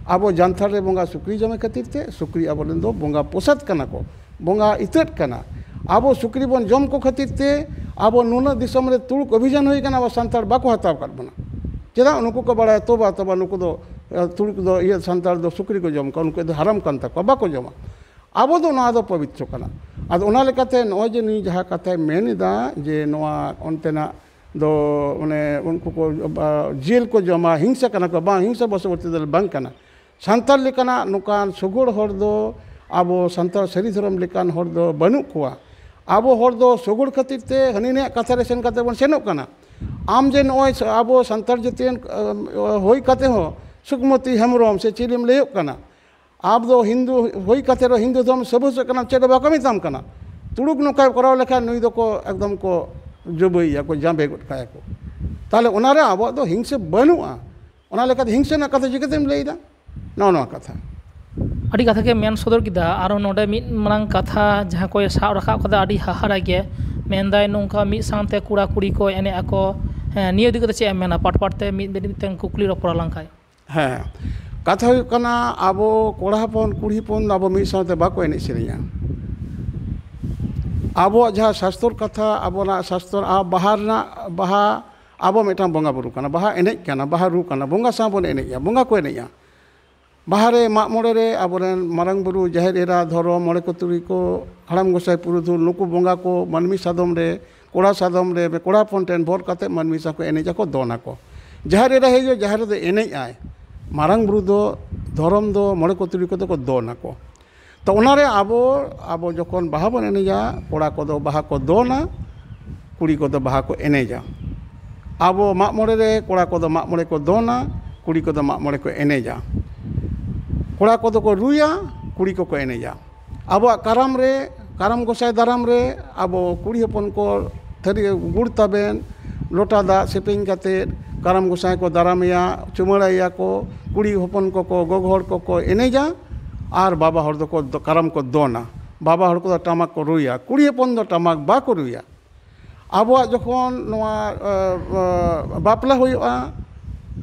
ᱟᱵᱚ ᱡᱟᱱᱛᱷᱟᱲ ᱨᱮ ᱵᱚᱸᱜᱟ ᱥᱩᱠᱨᱤ ᱡᱚᱢᱮ ᱠᱷᱟᱹᱛᱤᱨ ᱛᱮ ᱥᱩᱠᱨᱤ ᱟᱵᱚᱨᱮᱱ ᱫᱚ ᱵᱚᱸᱜᱟ ᱯᱨᱚᱥᱟᱫ ᱠᱟᱱᱟ ᱠᱚ, ᱵᱚᱸᱜᱟ ᱤᱛᱟᱹᱫ ᱠᱟᱱᱟ᱾ ᱟᱵᱚ ᱥᱩᱠᱨᱤ ᱵᱚᱱ ᱡᱚᱢ ᱠᱚ ᱠᱷᱟᱹᱛᱤᱨ ᱛᱮ ᱟᱵᱚ ᱱᱩᱱᱟᱹᱜ ᱫᱤᱥᱚᱢ ᱨᱮ ᱛᱩᱲᱩᱠ ᱚᱵᱷᱤᱡᱟᱱ ᱦᱩᱭ ᱠᱟᱱᱟ, ᱟᱵᱚ ᱥᱟᱱᱛᱟᱲ ᱵᱟᱠᱚ ᱦᱟᱛᱟᱣ ᱟᱠᱟᱫ ᱵᱚᱱᱟ᱾ ᱪᱮᱫᱟᱜ? ᱱᱩᱠᱩ ᱠᱚ ᱵᱟᱲᱟᱭᱟ, ᱛᱚᱵᱟ, ᱛᱚᱵᱟ, ᱱᱩᱠᱩ ᱫᱚ, ᱮ, ᱛᱩᱲᱩᱠ ᱫᱚ, ᱤᱭᱟᱹ, ᱥᱟᱱᱛᱟᱲ ᱫᱚ ᱥᱩᱠᱨᱤ ᱠᱚ ᱡᱚᱢ ᱠᱚᱣᱟ, ᱩᱱᱠᱩ ᱫᱚ ᱦᱟᱨᱟᱢ ᱠᱟᱱ ᱛᱟᱠᱚᱣᱟ, ᱵᱟᱠᱚ ᱡᱚᱢᱟ᱾ ᱟᱵᱚ ᱫᱚ ᱱᱚᱣᱟ ᱫᱚ ᱯᱚᱵᱤᱛᱨᱚ ᱠᱟᱱᱟ᱾ ᱟᱫᱚ ᱚᱱᱟ ᱞᱮᱠᱟᱛᱮ ᱱᱚᱜᱼᱚᱭ ᱡᱮ ᱱᱩᱭ ᱡᱟᱦᱟᱸ ᱠᱟᱛᱷᱟᱭ ᱢᱮᱱ ᱮᱫᱟ ᱡᱮ ᱱᱚᱣᱟ ᱚᱱᱛᱮᱱᱟᱜ ᱫᱚ, ᱚᱱᱮ, ᱩᱱᱠᱩ ᱠᱚ, ᱟ, ᱡᱤᱞ ᱠᱚ ᱡᱚᱢᱟ, ᱦᱤᱝᱥᱟ ᱠᱟᱱᱟ ᱠᱚ, ᱵᱟᱝ, ᱦᱤᱝᱥᱟ ᱵᱚᱥᱚᱵᱚᱨᱛᱤ ᱫᱚ ᱵᱟᱝ ᱠᱟᱱᱟ᱾ ᱥᱟᱱᱛᱟᱲ ᱞᱮᱠᱟᱱᱟᱜ ᱱᱚᱝᱠᱟᱱ ᱥᱩᱜᱩᱲ ᱦᱚᱲ ᱫᱚ, ᱟᱵᱚ ᱥᱟᱱᱛᱟᱲ ᱥᱟᱹᱨᱤ ᱫᱷᱚᱨᱚᱢ ᱞᱮᱠᱟᱱ ᱦᱚᱲ ᱫᱚ ᱵᱟᱹᱱᱩᱜ ᱠᱚᱣᱟ᱾ ᱟᱵᱚ ᱦᱚᱲ ᱫᱚ ᱥᱩᱜᱩᱲ ᱠᱷᱟᱹᱛᱤᱨ ᱛᱮ ᱦᱟᱹᱱᱤ ᱱᱟᱹᱭᱟᱜ ᱠᱟᱛᱷᱟ ᱨᱮ ᱥᱮᱱ ᱠᱟᱛᱮ ᱵᱚᱱ ᱥᱮᱱᱚᱜ ᱠᱟᱱᱟ᱾ ᱟᱢ ᱡᱮ ᱱᱚᱜᱼᱚᱭ ᱟᱵᱚ ᱥᱟᱱᱛᱟᱲ ᱡᱟᱹᱛᱤᱭᱟᱱ, ᱟ, ᱦᱩᱭ ᱠᱟᱛᱮ ᱦᱚᱸ ᱥᱩᱠᱢᱚᱛᱤ ᱦᱮᱢᱵᱨᱚᱢ ᱥᱮ ᱪᱤᱞᱤᱢ ᱞᱟᱹᱭᱚᱜ ᱠᱟᱱᱟ, ᱟᱢ ᱫᱚ ᱦᱤᱱᱫᱩ ᱦᱩᱭ ᱠᱟᱛᱮ ᱨᱮᱦᱚᱸ ᱦᱤᱱᱫᱩ ᱫᱷᱚᱨᱢ ᱥᱟᱹᱵᱷᱟᱹᱥᱚᱜ ᱠᱟᱱᱟᱢ, ᱪᱮᱫ ᱦᱚᱸ ᱵᱟᱠᱚ ᱢᱮᱛᱟᱢ ᱠᱟᱱᱟ᱾ ᱛᱩᱲᱩᱠ ᱱᱚᱝᱠᱟᱭ ᱠᱚᱨᱟᱣ ᱞᱮᱠᱷᱟᱱ ᱱᱩᱭ ᱫᱚᱠᱚ ᱮᱠᱫᱚᱢ ᱠᱚ ᱡᱚᱵᱮᱭᱮᱭᱟ ᱠᱚ, ᱡᱟᱸᱵᱮ ᱜᱚᱫ ᱠᱟᱭᱟ ᱠᱚ᱾ ᱛᱟᱦᱚᱞᱮ ᱚᱱᱟᱨᱮ ᱟᱵᱚᱣᱟᱜ ᱫᱚ ᱦᱤᱝᱥᱟᱹ ᱵᱟᱹᱱᱩᱜᱼᱟ᱾ ᱚᱱᱟ ᱞᱮᱠᱟᱛᱮ ᱦᱤᱝᱥᱟᱹ ᱨᱮᱱᱟᱜ ᱠᱟᱛᱷᱟ ᱪᱤᱠᱟᱹᱛᱮᱢ ᱞᱟᱹᱭᱫᱟ? ᱱᱚᱜᱼᱚ ᱱᱚᱣᱟ ᱠᱟᱛᱷᱟ᱾ ᱟᱹᱰᱤ ᱠᱟᱛᱷᱟ ᱜᱮ ᱢᱮᱱ ᱥᱚᱫᱚᱨ ᱠᱮᱫᱟ᱾ ᱟᱨᱚ ᱱᱚᱰᱮ ᱢᱤᱫ ᱢᱟᱨᱟᱝ ᱠᱟᱛᱷᱟ ᱡᱟᱦᱟᱸ ᱠᱚᱭ ᱥᱟᱵ ᱨᱟᱠᱟᱵ ᱠᱟᱫᱟ, ᱟᱹᱰᱤ ᱦᱟᱦᱟᱲᱟ ᱜᱮ᱾ ᱢᱮᱱᱫᱟᱭ ᱱᱚᱝᱠᱟ ᱢᱤᱫ ᱥᱟᱶᱛᱮ ᱠᱚᱲᱟ ᱠᱩᱲᱤ ᱠᱚ ᱮᱱᱮᱡ ᱟᱠᱚ᱾ ᱦᱮᱸ, ᱱᱤᱭᱟᱹ ᱤᱫᱤ ᱠᱟᱛᱮ ᱪᱮᱫ ᱮᱢ ᱢᱮᱱᱟ? ᱯᱟᱴ ᱯᱟᱴ ᱛᱮ ᱢᱤᱫ ᱢᱤᱫᱴᱮᱱ ᱠᱩᱠᱞᱤ ᱨᱚᱯᱚᱲ ᱟᱞᱟᱝ ᱠᱷᱟᱡ᱾ ᱦᱮᱸ, ᱠᱟᱛᱷᱟ ᱦᱩᱭᱩᱜ ᱠᱟᱱᱟ, ᱟᱵᱚ ᱠᱚᱲᱟ ᱦᱚᱯᱚᱱ ᱠᱩᱲᱤ ᱦᱚᱯᱚᱱ ᱫᱚ ᱟᱵᱚ ᱢᱤᱫ ᱥᱟᱶᱛᱮ ᱵᱟᱠᱚ ᱮᱱᱮᱡ ᱥᱮᱨᱮᱧᱟ᱾ ᱟᱵᱚᱣᱟᱜ ᱡᱟᱦᱟᱸ ᱥᱟᱥᱛᱚᱨ ᱠᱟᱛᱷᱟ, ᱟᱵᱚᱱᱟᱜ ᱥᱟᱥᱛᱚᱨ, ᱟ, ᱵᱟᱦᱟ ᱨᱮᱱᱟᱜ, ᱵᱟᱦᱟ ᱟᱵᱚ ᱢᱤᱫᱴᱟᱝ ᱵᱚᱸᱜᱟ ᱵᱩᱨᱩ ᱠᱟᱱᱟ, ᱵᱟᱦᱟ ᱮᱱᱮᱡ ᱠᱟᱱᱟ, ᱵᱟᱦᱟ ᱨᱩ ᱠᱟᱱᱟ, ᱵᱚᱸᱜᱟ ᱥᱟᱶ ᱵᱚᱱ ᱮᱱᱮᱡᱼᱟ, ᱵᱚᱸᱜᱟ ᱠᱚ ᱮᱱᱮᱡᱼᱟ᱾ ᱵᱟᱦᱟ ᱨᱮ, ᱢᱟᱜ ᱢᱚᱬᱮ ᱨᱮ ᱟᱵᱚᱨᱮᱱ ᱢᱟᱨᱟᱝ ᱵᱩᱨᱩ, ᱡᱟᱦᱮᱨ ᱮᱨᱟ, ᱫᱷᱚᱨᱚᱢ, ᱢᱚᱬᱮ ᱠᱚ ᱛᱩᱨᱩᱭ ᱠᱚ, ᱦᱟᱲᱟᱢ ᱜᱚᱸᱥᱟᱭ ᱯᱩᱨᱩᱫᱷᱩᱞ, ᱱᱩᱠᱩ ᱵᱚᱸᱜᱟ ᱠᱚ ᱢᱟᱹᱱᱢᱤ ᱥᱟᱫᱚᱢ ᱨᱮ, ᱠᱚᱲᱟ ᱥᱟᱫᱚᱢ ᱨᱮ, ᱠᱚᱲᱟ ᱦᱚᱯᱚᱱ ᱴᱷᱮᱱ ᱵᱷᱚᱨ ᱠᱟᱛᱮ ᱢᱟᱹᱱᱢᱤ ᱥᱟᱶ ᱠᱚ ᱮᱱᱮᱡ ᱟᱠᱚ, ᱫᱚᱱ ᱟᱠᱚ᱾ ᱡᱟᱦᱮᱨ ᱮᱨᱟ ᱦᱤᱡᱩᱜ, ᱡᱟᱦᱮᱨ ᱨᱮᱫᱚ ᱮᱱᱮᱡ ᱟᱭ, ᱢᱟᱨᱟᱝ ᱵᱩᱨᱩ ᱫᱚ, ᱫᱷᱚᱨᱚᱢ ᱫᱚ, ᱢᱚᱬᱮ ᱠᱚ ᱛᱩᱨᱩᱭ ᱠᱚᱫᱚ ᱠᱚ ᱫᱚᱱ ᱟᱠᱚ᱾ ᱛᱚ ᱚᱱᱟᱨᱮ ᱟᱵᱚ, ᱟᱵᱚ ᱡᱚᱠᱷᱚᱱ ᱵᱟᱦᱟ ᱵᱚᱱ ᱮᱱᱮᱡᱟ, ᱠᱚᱲᱟ ᱠᱚᱫᱚ ᱵᱟᱦᱟ ᱠᱚ ᱫᱚᱱᱟ, ᱠᱩᱲᱤ ᱠᱚᱫᱚ ᱵᱟᱦᱟ ᱠᱚ ᱮᱱᱮᱡᱟ᱾ ᱟᱵᱚ ᱢᱟᱜ ᱢᱚᱬᱮ ᱨᱮ ᱠᱚᱲᱟ ᱠᱚᱫᱚ ᱢᱟᱜ ᱢᱚᱬᱮ ᱠᱚ ᱫᱚᱱᱟ, ᱠᱩᱲᱤ ᱠᱚᱫᱚ ᱢᱟᱜ ᱢᱚᱬᱮ ᱠᱚ ᱮᱱᱮᱡᱟ᱾ ᱠᱚᱲᱟ ᱠᱚᱫᱚ ᱠᱚ ᱨᱩᱭᱟ, ᱠᱩᱲᱤ ᱠᱚᱠᱚ ᱮᱱᱮᱡᱟ᱾ ᱟᱵᱚᱣᱟᱜ ᱠᱟᱨᱟᱢ ᱨᱮ, ᱠᱟᱨᱟᱢ ᱜᱚᱸᱥᱟᱭ ᱫᱟᱨᱟᱢ ᱨᱮ ᱟᱵᱚ ᱠᱩᱲᱤ ᱦᱚᱯᱚᱱ ᱠᱚ ᱛᱷᱟᱹᱨᱤ ᱜᱩᱲ ᱛᱟᱵᱮᱱ, ᱞᱚᱴᱟ ᱫᱟᱜ ᱥᱮᱯᱮᱧ ᱠᱟᱛᱮᱫ ᱠᱟᱨᱟᱢ ᱜᱚᱸᱥᱟᱭ ᱠᱚ ᱫᱟᱨᱟᱢᱮᱭᱟ, ᱪᱩᱢᱟᱹᱲᱟᱭᱮᱭᱟ ᱠᱚ᱾ ᱠᱩᱲᱤ ᱦᱚᱯᱚᱱ ᱠᱚᱠᱚ, ᱜᱚᱜᱚ ᱦᱚᱲ ᱠᱚᱠᱚ ᱮᱱᱮᱡᱟ ᱟᱨ ᱵᱟᱵᱟ ᱦᱚᱲ ᱫᱚᱠᱚ ᱫᱚ-, ᱠᱟᱨᱟᱢ ᱠᱚ ᱫᱚᱱᱟ᱾ ᱵᱟᱵᱟ ᱦᱚᱲ ᱠᱚᱫᱚ ᱴᱟᱢᱟᱠ ᱠᱚ ᱨᱩᱭᱟ, ᱠᱩᱲᱤ ᱦᱚᱯᱚᱱ ᱫᱚ ᱴᱟᱢᱟᱠ ᱵᱟᱠᱚ ᱨᱩᱭᱟ᱾ ᱟᱵᱚᱣᱟᱜ ᱡᱚᱠᱷᱚᱱ ᱱᱚᱣᱟ, ᱮ, ᱮ, ᱵᱟᱯᱞᱟ ᱦᱩᱭᱩᱜᱼᱟ,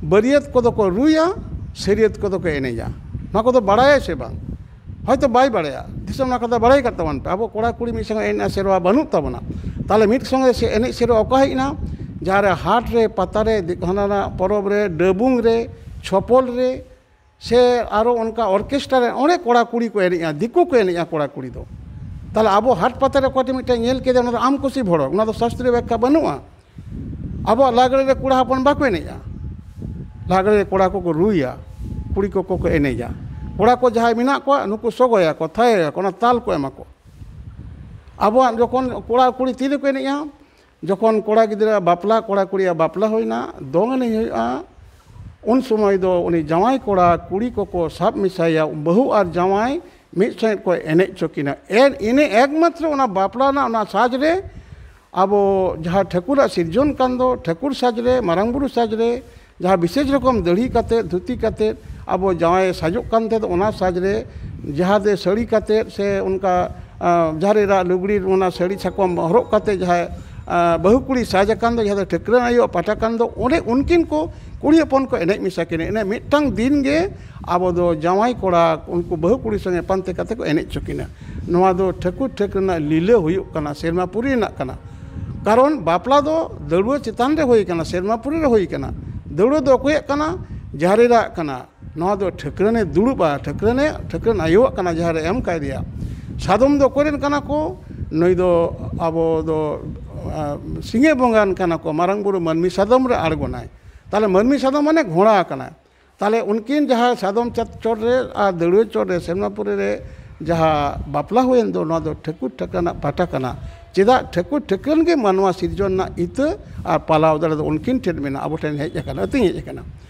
ᱵᱟᱹᱨᱭᱟᱹᱛ ᱠᱚᱫᱚ ᱠᱚ ᱨᱩᱭᱟ, ᱥᱟᱹᱨᱭᱟᱹᱛ ᱠᱚᱫᱚ ᱠᱚ ᱮᱱᱮᱡᱟ᱾ ᱱᱚᱣᱟ ᱠᱚᱫᱚ ᱵᱟᱲᱟᱭᱟ ᱥᱮ ᱵᱟᱝ? ᱦᱚᱭᱛᱚ ᱵᱟᱭ ᱵᱟᱲᱟᱭᱟ, ᱫᱤᱥᱚᱢ ᱱᱚᱣᱟ ᱠᱟᱛᱷᱟ ᱵᱟᱲᱟᱭ ᱠᱟᱜ ᱛᱟᱵᱚᱱ ᱯᱮ᱾ ᱟᱵᱚ ᱠᱚᱲᱟ ᱠᱩᱲᱤ ᱢᱤᱫ ᱥᱚᱸᱜᱮ ᱮᱱᱮᱡ ᱥᱮᱨᱣᱟ ᱵᱟᱹᱱᱩᱜ ᱛᱟᱵᱚᱱᱟ᱾ ᱛᱟᱦᱚᱞᱮ ᱢᱤᱫ ᱥᱚᱸᱜᱮ ᱥᱮ ᱮᱱᱮᱡ ᱥᱮᱨᱣᱟ ᱚᱠᱟ ᱦᱮᱡ ᱮᱱᱟ? ᱡᱟᱦᱟᱸ ᱨᱮ ᱦᱟᱴ ᱨᱮ, ᱯᱟᱛᱟ ᱨᱮ, ᱫᱤ-, ᱦᱟᱱᱟ ᱱᱟ ᱯᱚᱨᱚᱵᱽ ᱨᱮ, ᱰᱟᱹᱵᱩᱝ ᱨᱮ, ᱪᱷᱚᱯᱚᱞ ᱨᱮ, ᱥᱮ ᱟᱨᱚ ᱚᱱᱠᱟ ᱚᱨᱠᱮᱥᱴᱨᱟ ᱨᱮ, ᱚᱸᱰᱮ ᱠᱚᱲᱟ ᱠᱩᱲᱤ ᱠᱚ ᱮᱱᱮᱡᱼᱟ, ᱫᱤᱠᱩ ᱠᱚ ᱮᱱᱮᱡᱼᱟ ᱠᱚᱲᱟ ᱠᱩᱲᱤ ᱫᱚ᱾ ᱛᱟᱦᱚᱞᱮ ᱟᱵᱚ ᱦᱟᱴ ᱯᱟᱛᱟ ᱨᱮ ᱚᱠᱚᱭ ᱴᱷᱮᱱ ᱢᱤᱫᱴᱮᱱ ᱧᱮᱞ ᱠᱮᱫᱮ, ᱚᱱᱟ ᱫᱚ ᱟᱢ ᱠᱩᱥᱤ ᱵᱷᱚᱲᱚᱠ, ᱚᱱᱟ ᱫᱚ ᱥᱟᱥᱛᱨᱤᱭᱚ ᱵᱮᱠᱠᱷᱟ ᱵᱟᱹᱱᱩᱜᱼᱟ᱾ ᱟᱵᱚᱣᱟᱜ ᱞᱟᱜᱽᱲᱮ ᱨᱮ ᱠᱚᱲᱟ ᱦᱚᱯᱚᱱ ᱵᱟᱠᱚ ᱮᱱᱮᱡᱼᱟ᱾ ᱞᱟᱜᱽᱲᱮ ᱨᱮ ᱠᱚᱲᱟ ᱠᱚᱠᱚ ᱨᱩᱭᱟ, ᱠᱩᱲᱤ ᱠᱚᱠᱚ ᱠᱚ ᱮᱱᱮᱡᱟ᱾ ᱠᱚᱲᱟ ᱠᱚ ᱡᱟᱦᱟᱸᱭ ᱢᱮᱱᱟᱜ ᱠᱚᱣᱟ, ᱱᱩᱠᱩ ᱥᱚᱜᱚᱭᱟᱠᱚ, ᱛᱷᱟᱭᱚᱭᱟᱠᱚ, ᱚᱱᱟ ᱛᱟᱞ ᱠᱚ ᱮᱢᱟ ᱠᱚ᱾ ᱟᱵᱚᱣᱟᱜ ᱡᱚᱠᱷᱚᱱ ᱠᱚᱲᱟ ᱠᱩᱲᱤ ᱛᱤ ᱨᱮᱠᱚ ᱮᱱᱮᱡᱼᱟ, ᱡᱚᱠᱷᱚᱱ ᱠᱚᱲᱟ ᱜᱤᱫᱽᱨᱟᱹ ᱵᱟᱯᱞᱟ, ᱠᱚᱲᱟ ᱠᱩᱲᱤᱭᱟᱜ ᱵᱟᱯᱞᱟ ᱦᱩᱭᱱᱟ, ᱫᱚᱝ ᱮᱱᱮᱡ ᱦᱩᱭᱩᱜᱼᱟ, ᱩᱱ ᱥᱚᱢᱚᱭ ᱫᱚ ᱩᱱᱤ ᱡᱟᱶᱟᱭ ᱠᱚᱲᱟ ᱠᱩᱲᱤ ᱠᱚᱠᱚ ᱥᱟᱵ ᱢᱮᱥᱟᱭᱟ, ᱵᱟᱹᱦᱩ ᱟᱨ ᱡᱟᱶᱟᱭ ᱢᱤᱫ ᱥᱚᱸᱜᱮ ᱠᱚ ᱮᱱᱮᱡ ᱦᱚᱪᱚ ᱠᱤᱱᱟ᱾ ᱮᱱ ᱤᱱᱟᱹ ᱮᱠᱢᱟᱛᱨᱚ ᱚᱱᱟ ᱵᱟᱯᱞᱟ ᱨᱮᱱᱟᱜ ᱚᱱᱟ ᱥᱟᱡᱽ ᱨᱮ ᱟᱵᱚ ᱡᱟᱦᱟᱸ ᱴᱷᱟᱹᱠᱩᱨᱟᱜ ᱥᱤᱨᱡᱚᱱ ᱠᱟᱱ ᱫᱚ, ᱴᱷᱟᱹᱠᱩᱨ ᱥᱟᱡᱽ ᱨᱮ, ᱢᱟᱨᱟᱝ ᱵᱩᱨᱩ ᱥᱟᱡᱽ ᱨᱮ, ᱡᱟᱦᱟᱸ ᱵᱤᱥᱮᱥ ᱨᱚᱠᱚᱢ ᱫᱟᱹᱲᱦᱤ ᱠᱟᱛᱮᱫ, ᱫᱷᱩᱛᱤ ᱠᱟᱛᱮᱫ ᱟᱵᱚ ᱡᱟᱶᱟᱭ ᱥᱟᱡᱚᱜ ᱠᱟᱱ ᱛᱟᱦᱮᱸᱫ, ᱚᱱᱟ ᱥᱟᱡᱽ ᱨᱮ, ᱡᱟᱦᱟᱸ ᱫᱚ ᱥᱟᱹᱲᱤ ᱠᱟᱛᱮᱫ ᱥᱮ ᱚᱱᱠᱟ, ᱟ, ᱡᱟᱦᱟᱸ ᱨᱮ ᱨᱟᱜ ᱞᱩᱜᱽᱲᱤ, ᱚᱱᱟ ᱥᱟᱹᱲᱤ ᱥᱟᱠᱚᱢ ᱦᱚᱨᱚᱜ ᱠᱟᱛᱮᱫ ᱡᱟᱦᱟᱸᱭ, ᱟ, ᱵᱟᱹᱦᱩ ᱠᱩᱲᱤ ᱥᱟᱡᱽ ᱟᱠᱟᱱ ᱫᱚ, ᱡᱟᱦᱟᱸ ᱫᱚ ᱴᱷᱟᱹᱠᱨᱟᱹᱱ ᱟᱭᱳᱣᱟᱜ ᱯᱟᱦᱴᱟ ᱠᱟᱱ ᱫᱚ, ᱚᱸᱰᱮ ᱩᱱᱠᱤᱱ ᱠᱚ ᱠᱩᱲᱤ ᱦᱚᱯᱚᱱ ᱠᱚ ᱮᱱᱮᱡ ᱢᱮᱥᱟ ᱠᱤᱱᱟ᱾ ᱤᱱᱟᱹ ᱢᱤᱫᱴᱟᱝ ᱫᱤᱱ ᱜᱮ ᱟᱵᱚ ᱫᱚ ᱡᱟᱶᱟᱭ ᱠᱚᱲᱟ ᱩᱱᱠᱩ ᱵᱟᱹᱦᱩ ᱠᱩᱲᱤ ᱥᱚᱸᱜᱮ ᱯᱟᱱᱛᱮ ᱠᱟᱛᱮ ᱠᱚ ᱮᱱᱮᱡ ᱦᱚᱪᱚ ᱠᱤᱱᱟ᱾ ᱱᱚᱣᱟ ᱫᱚ ᱴᱷᱟᱹᱠᱩᱨ ᱴᱷᱟᱹᱠᱨᱟᱹᱱᱟᱜ ᱞᱤᱞᱟᱹ ᱦᱩᱭᱩᱜ ᱠᱟᱱᱟ, ᱥᱮᱨᱢᱟ ᱯᱩᱨᱤ ᱨᱮᱱᱟᱜ ᱠᱟᱱᱟ᱾ ᱠᱟᱨᱚᱱ ᱵᱟᱯᱞᱟ ᱫᱚ ᱫᱟᱹᱲᱩᱣᱟᱹ ᱪᱮᱛᱟᱱ ᱨᱮ ᱦᱩᱭ ᱠᱟᱱᱟ, ᱥᱮᱨᱢᱟ ᱯᱩᱨᱤ ᱨᱮ ᱦᱩᱭ ᱠᱟᱱᱟ᱾ ᱫᱟᱹᱲᱩᱣᱟᱹ ᱫᱚ ᱚᱠᱚᱭᱟᱜ ᱠᱟᱱᱟ? ᱡᱟᱦᱮᱨ ᱮᱨᱟᱜ ᱠᱟᱱᱟ᱾ ᱱᱚᱣᱟ ᱫᱚ ᱴᱷᱟᱹᱠᱨᱟᱹᱱᱮ ᱫᱩᱲᱩᱵᱼᱟ, ᱴᱷᱟᱹᱠᱨᱟᱹᱱᱮ, ᱴᱷᱟᱹᱠᱨᱟᱹᱱ ᱟᱭᱳᱣᱟᱜ ᱠᱟᱱᱟ, ᱡᱟᱦᱟᱸ ᱨᱮ ᱮᱢ ᱠᱟᱭ ᱨᱮᱭᱟᱜ᱾ ᱥᱟᱫᱚᱢ ᱫᱚ ᱚᱠᱚᱭ ᱨᱮᱱ ᱠᱟᱱᱟ ᱠᱚ? ᱱᱩᱭ ᱫᱚ ᱟᱵᱚ ᱫᱚ, ᱟ, ᱥᱤᱸᱜᱮ ᱵᱚᱸᱜᱟᱱ ᱠᱟᱱᱟ ᱠᱚ, ᱢᱟᱨᱟᱝ ᱵᱩᱨᱩ ᱢᱟᱹᱱᱢᱤ ᱥᱟᱫᱚᱢ ᱨᱮ ᱟᱬᱜᱚᱱᱟᱭ᱾ ᱛᱟᱦᱞᱮ ᱢᱟᱹᱱᱢᱤ ᱥᱟᱫᱚᱢ ᱢᱟᱱᱮ ᱜᱷᱚᱲᱟ ᱠᱟᱱᱟᱭ᱾ ᱛᱟᱦᱞᱮ ᱩᱱᱠᱤᱱ ᱡᱟᱦᱟᱸ ᱥᱟᱫᱚᱢ ᱪᱟᱛ-, ᱪᱚᱴ ᱨᱮ ᱟᱨ ᱫᱟᱹᱲᱩᱣᱟᱹ ᱪᱚᱴ ᱨᱮ ᱥᱮᱨᱢᱟᱯᱩᱨᱤ ᱨᱮ ᱡᱟᱦᱟᱸ ᱵᱟᱯᱞᱟ ᱦᱩᱭᱮᱱ ᱫᱚ, ᱱᱚᱣᱟ ᱫᱚ ᱴᱷᱟᱹᱠᱩᱨ ᱴᱷᱟᱹᱠᱨᱟᱹᱱᱟᱜ ᱯᱟᱦᱴᱟ ᱠᱟᱱᱟ᱾ ᱪᱮᱫᱟᱜ? ᱴᱷᱟᱹᱠᱩᱨ ᱴᱷᱟᱹᱠᱨᱟᱹᱱ ᱜᱮ ᱢᱟᱱᱣᱟ ᱥᱤᱨᱡᱚᱱ ᱨᱮᱱᱟᱜ ᱤᱛᱟᱹ ᱟᱨ ᱯᱟᱞᱟᱣ ᱫᱟᱲᱮ ᱫᱚ ᱩᱱᱠᱤᱱ ᱴᱷᱮᱱ ᱢᱮᱱᱟᱜᱼᱟ, ᱟᱵᱚ ᱴᱷᱮᱱ ᱦᱮᱡ ᱟᱠᱟᱱᱟ, ᱟᱹᱛᱤᱧ ᱦᱮᱡ ᱟᱠᱟᱱᱟ᱾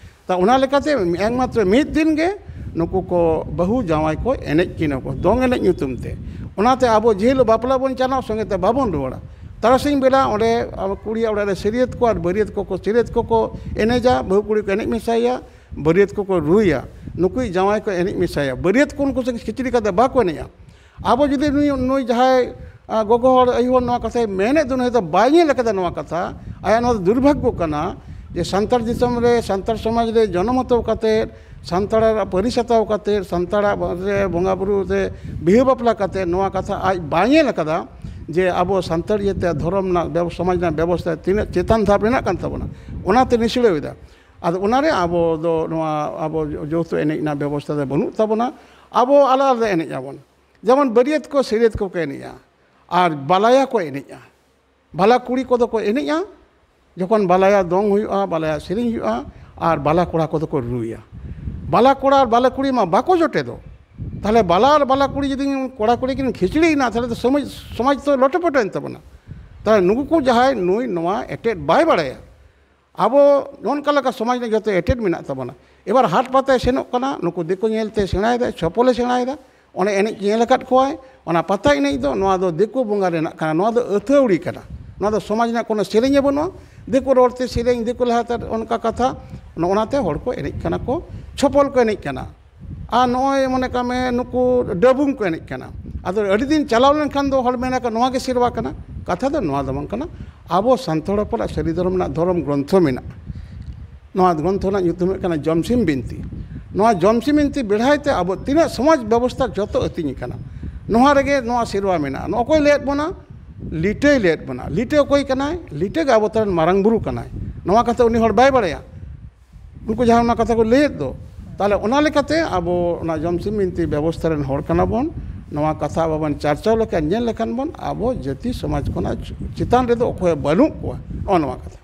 ᱛᱟ ᱚᱱᱟ ᱞᱮᱠᱟᱛᱮ ᱮᱠᱢᱟᱛᱨᱚ ᱢᱤᱫ ᱫᱤᱱ ᱜᱮ ᱱᱩᱠᱩ ᱠᱚ ᱵᱟᱹᱦᱩ ᱡᱟᱶᱟᱭ ᱠᱚ ᱮᱱᱮᱡ ᱠᱤᱱᱟ ᱠᱚ, ᱫᱚᱝ ᱮᱱᱮᱡ ᱧᱩᱛᱩᱢ ᱛᱮ᱾ ᱚᱱᱟᱛᱮ ᱟᱵᱚ ᱡᱮ ᱦᱤᱞᱳᱜ ᱵᱟᱯᱞᱟ ᱵᱚᱱ ᱪᱟᱞᱟᱜ, ᱥᱚᱸᱜᱮ ᱛᱮ ᱵᱟᱵᱚᱱ ᱨᱩᱣᱟᱹᱲᱟ᱾ ᱛᱟᱨᱟᱥᱤᱧ ᱵᱮᱲᱟ ᱚᱸᱰᱮ ᱟᱵᱚ ᱠᱩᱲᱤᱭᱟᱜ ᱚᱲᱟᱜ ᱨᱮ ᱥᱟᱹᱨᱭᱟᱹᱛ ᱠᱚ ᱟᱨ ᱵᱟᱹᱨᱭᱟᱹᱛ ᱠᱚᱠᱚ, ᱥᱟᱹᱨᱭᱟᱹᱛ ᱠᱚᱠᱚ ᱮᱱᱮᱡᱟ, ᱵᱟᱹᱦᱩ ᱠᱩᱲᱤ ᱠᱚ ᱮᱱᱮᱡ ᱢᱮᱥᱟᱭᱟ, ᱵᱟᱹᱨᱭᱟᱹᱛ ᱠᱚᱠᱚ ᱨᱩᱭᱟ, ᱱᱩᱠᱩᱭᱤᱡ ᱡᱟᱶᱟᱭ ᱠᱚ ᱮᱱᱮᱡ ᱢᱮᱥᱟᱭᱟ᱾ ᱵᱟᱹᱨᱭᱟᱹᱛ ᱠᱚ ᱩᱱᱠᱩ ᱥᱟᱶ ᱠᱷᱤᱪᱲᱤ ᱠᱟᱛᱮ ᱵᱟᱠᱚ ᱮᱱᱮᱡᱼᱟ᱾ ᱟᱵᱚ ᱡᱩᱫᱤ ᱱᱩᱭ, ᱱᱩᱭ ᱡᱟᱦᱟᱸᱭ, ᱟ, ᱜᱚᱜᱚ ᱦᱚᱲ, ᱟᱭᱳ ᱦᱚᱲ ᱱᱚᱣᱟ ᱠᱟᱛᱷᱟᱭ ᱢᱮᱱᱮᱫ ᱫᱚ, ᱱᱩᱭ ᱫᱚ ᱵᱟᱭ ᱧᱮᱞ ᱟᱠᱟᱫᱟ ᱱᱚᱣᱟ ᱠᱟᱛᱷᱟ᱾ ᱟᱭᱟᱜ ᱱᱚᱣᱟ ᱫᱚ ᱫᱩᱨᱵᱷᱟᱜᱽᱜᱚ ᱠᱟᱱᱟ ᱡᱮ ᱥᱟᱱᱛᱟᱲ ᱫᱤᱥᱚᱢ ᱨᱮ, ᱥᱟᱱᱛᱟᱲ ᱥᱚᱢᱟᱡᱽ ᱨᱮ ᱡᱚᱱᱚᱢ ᱦᱟᱛᱟᱣ ᱠᱟᱛᱮ, ᱥᱟᱱᱛᱟᱲᱟᱜ ᱯᱟᱹᱨᱤᱥ ᱦᱟᱛᱟᱣ ᱠᱟᱛᱮ, ᱥᱟᱱᱛᱟᱲᱟᱜ ᱨᱮ ᱵᱚᱸᱜᱟ ᱵᱩᱨᱩ ᱨᱮ ᱵᱤᱦᱟᱹ ᱵᱟᱯᱞᱟ ᱠᱟᱛᱮ ᱱᱚᱣᱟ ᱠᱟᱛᱷᱟ ᱟᱡ ᱵᱟᱭ ᱧᱮᱞ ᱟᱠᱟᱫᱟ ᱡᱮ ᱟᱵᱚ ᱥᱟᱱᱛᱟᱲ ᱤᱭᱟᱹᱛᱮ ᱫᱷᱚᱨᱚᱢ ᱨᱮᱱᱟᱜ ᱵᱮᱵ-, ᱥᱚᱢᱟᱡᱽ ᱨᱮᱱᱟᱜ ᱵᱮᱵᱚᱥᱛᱷᱟ ᱛᱤᱱᱟᱹᱜ ᱪᱮᱛᱟᱱ ᱫᱷᱟᱯ ᱨᱮᱱᱟᱜ ᱠᱟᱱ ᱛᱟᱵᱚᱱᱟ, ᱚᱱᱟᱛᱮ ᱱᱤᱥᱲᱟᱹᱣ ᱮᱫᱟ᱾ ᱟᱫᱚ ᱚᱱᱟᱨᱮ ᱟᱵᱚ ᱫᱚ ᱱᱚᱣᱟ ᱟᱵᱚ ᱡᱚ-, ᱡᱚᱛᱚ ᱮᱱᱮᱡ ᱨᱮᱱᱟᱜ ᱵᱮᱵᱚᱥᱛᱷᱟ ᱫᱚ ᱵᱟᱹᱱᱩᱜ ᱛᱟᱵᱚᱱᱟ᱾ ᱟᱵᱚ ᱟᱞᱟᱫᱟ ᱟᱞᱟᱫᱟ ᱮᱱᱮᱡ ᱟᱵᱚᱱ᱾ ᱡᱮᱢᱚᱱ ᱵᱟᱹᱨᱭᱟᱹᱛ ᱠᱚ ᱥᱟᱹᱨᱭᱟᱹᱛ ᱠᱚᱠᱚ ᱮᱱᱮᱡᱼᱟ, ᱟᱨ ᱵᱟᱞᱟᱭᱟ ᱠᱚ ᱮᱱᱮᱡᱼᱟ᱾ ᱵᱟᱞᱟ ᱠᱩᱲᱤ ᱠᱚᱫᱚ ᱠᱚ ᱮᱱᱮᱡᱼᱟ, ᱡᱚᱠᱷᱚᱱ ᱵᱟᱞᱟᱭᱟ ᱫᱚᱝ ᱦᱩᱭᱩᱜᱼᱟ, ᱵᱟᱞᱟᱭᱟ ᱥᱮᱨᱮᱧ ᱦᱩᱭᱩᱜᱼᱟ, ᱟᱨ ᱵᱟᱞᱟ ᱠᱚᱲᱟ ᱠᱚᱫᱚ ᱠᱚ ᱨᱩᱭᱟ᱾ ᱵᱟᱞᱟ ᱠᱚᱲᱟ ᱟᱨ ᱵᱟᱞᱟ ᱠᱩᱲᱤ ᱢᱟ ᱵᱟᱠᱚ ᱡᱚᱴᱮᱫᱚᱜ᱾ ᱛᱟᱦᱞᱮ ᱵᱟᱞᱟ ᱟᱨ ᱵᱟᱞᱟ ᱠᱩᱲᱤ ᱡᱩᱫᱤ ᱠᱚᱲᱟ ᱠᱩᱲᱤ ᱠᱤᱱ ᱠᱷᱤᱪᱲᱤᱭᱮᱱᱟ, ᱛᱟᱦᱞᱮ ᱫᱚ ᱥᱚᱢᱟᱡᱽ, ᱥᱚᱢᱟᱡᱽ ᱫᱚ ᱞᱚᱴᱮᱯᱚᱴᱮ ᱮᱱ ᱛᱟᱵᱚᱱᱟ᱾ ᱛᱟᱦᱞᱮ ᱱᱩᱠᱩ ᱠᱚ ᱡᱟᱦᱟᱸᱭ, ᱱᱩᱭ ᱱᱚᱣᱟ ᱮᱴᱮᱫ ᱵᱟᱭ ᱵᱟᱲᱟᱭᱟ, ᱟᱵᱚ ᱱᱚᱝᱠᱟ ᱞᱮᱠᱟ ᱥᱚᱢᱟᱡᱽ ᱨᱮ ᱡᱚᱛᱚ ᱮᱴᱮᱫ ᱢᱮᱱᱟᱜ ᱛᱟᱵᱚᱱᱟ᱾ ᱮᱵᱟᱨ ᱦᱟᱴ ᱯᱟᱛᱟᱭ ᱥᱮᱱᱚᱜ ᱠᱟᱱᱟ, ᱱᱩᱠᱩ ᱫᱤᱠᱩ ᱧᱮᱞᱛᱮ ᱥᱮᱬᱟᱭᱮᱫᱟᱭ, ᱪᱷᱚᱯᱚᱞᱮ ᱥᱮᱬᱟᱭᱮᱫᱟ, ᱚᱱᱮ ᱮᱱᱮᱡ ᱧᱮᱞ ᱟᱠᱟᱫ ᱠᱚᱣᱟᱭ, ᱚᱱᱟ ᱯᱟᱛᱟ ᱮᱱᱮᱡ ᱫᱚ, ᱱᱚᱣᱟ ᱫᱚ ᱫᱤᱠᱩ ᱵᱚᱸᱜᱟ ᱨᱮᱱᱟᱜ ᱠᱟᱱᱟ, ᱱᱚᱣᱟ ᱫᱚ ᱟᱹᱛᱷᱟᱹᱣᱲᱤ ᱠᱟᱱᱟ, ᱱᱚᱣᱟ ᱫᱚ ᱥᱚᱢᱟᱡᱽ ᱨᱮᱱᱟᱜ ᱠᱳᱱᱳ ᱥᱮᱨᱮᱧ ᱜᱮ ᱵᱟᱹᱱᱩᱜᱼᱟ, ᱫᱤᱠᱩ ᱨᱚᱲᱛᱮ ᱥᱮᱨᱮᱧ, ᱫᱤᱠᱩ ᱞᱮᱠᱟᱛᱮ ᱚᱱᱠᱟ ᱠᱟᱛᱷᱟ, ᱱᱚᱜᱼᱚ ᱱᱟᱛᱮ ᱦᱚᱲ ᱠᱚ ᱮᱱᱮᱡ ᱠᱟᱱᱟ ᱠᱚ, ᱪᱷᱚᱯᱚᱞ ᱠᱚ ᱮᱱᱮᱡ ᱠᱟᱱᱟ᱾ ᱟᱨ ᱱᱚᱜᱼᱚᱭ ᱢᱚᱱᱮ ᱠᱟᱜ ᱢᱮ ᱱᱩᱠᱩ ᱰᱟᱹᱵᱩᱝ ᱠᱚ ᱮᱱᱮᱡ ᱠᱟᱱᱟ᱾ ᱟᱫᱚ ᱟᱹᱰᱤ ᱫᱤᱱ ᱪᱟᱞᱟᱣ ᱞᱮᱱᱠᱷᱟᱱ ᱫᱚ ᱦᱚᱲ ᱢᱮᱱᱟ ᱠᱚ, "ᱱᱚᱣᱟ ᱜᱮ ᱥᱮᱨᱣᱟ ᱠᱟᱱᱟ", ᱠᱟᱛᱷᱟ ᱫᱚ ᱱᱚᱣᱟ ᱫᱚ ᱵᱟᱝ ᱠᱟᱱᱟ᱾ ᱟᱵᱚ ᱥᱟᱱᱛᱟᱲ ᱦᱚᱯᱚᱱᱟᱜ ᱥᱟᱹᱨᱤ ᱫᱷᱚᱨᱚᱢ ᱨᱮᱱᱟᱜ ᱫᱷᱚᱨᱚᱢ ᱜᱨᱚᱱᱛᱷᱚ ᱢᱮᱱᱟᱜᱼᱟ᱾ ᱱᱚᱣᱟ ᱜᱨᱚᱱᱛᱷᱚ ᱨᱮᱱᱟᱜ ᱧᱩᱛᱩᱢ ᱦᱩᱭᱩᱜ ᱠᱟᱱᱟ ᱡᱚᱢᱥᱤᱢ ᱵᱤᱱᱛᱤ᱾ ᱱᱚᱣᱟ ᱡᱚᱢᱥᱤᱢ ᱵᱤᱱᱛᱤ ᱵᱮᱲᱦᱟᱭ ᱛᱮ ᱟᱵᱚ ᱛᱤᱱᱟᱹᱜ ᱥᱚᱢᱟᱡᱽ ᱵᱮᱵᱚᱥᱛᱷᱟ ᱡᱚᱛᱚ ᱟᱹᱛᱤᱧ ᱟᱠᱟᱱᱟ᱾ ᱱᱚᱣᱟ ᱨᱮᱜᱮ ᱱᱚᱣᱟ ᱥᱮᱨᱣᱟ ᱢᱮᱱᱟᱜᱼᱟ᱾ ᱱᱚᱣᱟ ᱚᱠᱚᱭ ᱞᱟᱹᱭᱮᱫ ᱵᱚᱱᱟ? ᱞᱤᱴᱟᱹᱭ ᱞᱟᱹᱭᱮᱫ ᱵᱚᱱᱟ᱾ ᱞᱤᱴᱟᱹ ᱚᱠᱚᱭ ᱠᱟᱱᱟᱭ? ᱞᱤᱴᱟᱹ ᱜᱮ ᱟᱵᱚ ᱛᱟᱨᱮᱱ ᱢᱟᱨᱟᱝ ᱵᱩᱨᱩ ᱠᱟᱱᱟᱭ᱾ ᱱᱚᱣᱟ ᱠᱟᱛᱷᱟ ᱩᱱᱤ ᱦᱚᱲ ᱵᱟᱭ ᱵᱟᱲᱟᱭᱟ᱾ ᱩᱱᱠᱩ ᱡᱟᱦᱟᱸ ᱚᱱᱟ ᱠᱟᱛᱷᱟ ᱠᱚ ᱞᱟᱹᱭᱮᱫ ᱫᱚ, ᱛᱟᱦᱚᱞᱮ ᱚᱱᱟ ᱞᱮᱠᱟᱛᱮ ᱟᱵᱚ ᱚᱱᱟ ᱡᱚᱢᱥᱤᱢ ᱵᱤᱱᱛᱤ ᱵᱮᱵᱚᱥᱛᱷᱟ ᱨᱮᱱ ᱦᱚᱲ ᱠᱟᱱᱟ ᱵᱚᱱ᱾ ᱱᱚᱣᱟ ᱠᱟᱛᱷᱟ ᱟᱵᱚ ᱵᱚᱱ ᱪᱟᱨᱪᱟᱣ ᱞᱮᱠᱷᱟᱱ, ᱧᱮᱞ ᱞᱮᱠᱷᱟᱱ ᱵᱚᱱ, ᱟᱵᱚ ᱡᱟᱹᱛᱤ ᱥᱚᱢᱟᱡᱽ ᱠᱷᱚᱱᱟᱜ ᱪᱮᱛᱟᱱ ᱨᱮᱫᱚ ᱚᱠᱚᱭ ᱵᱟᱹᱱᱩᱜ ᱠᱚᱣᱟ, ᱱᱚᱜᱼᱚ ᱱᱚᱣᱟ ᱠᱟᱛᱷᱟ᱾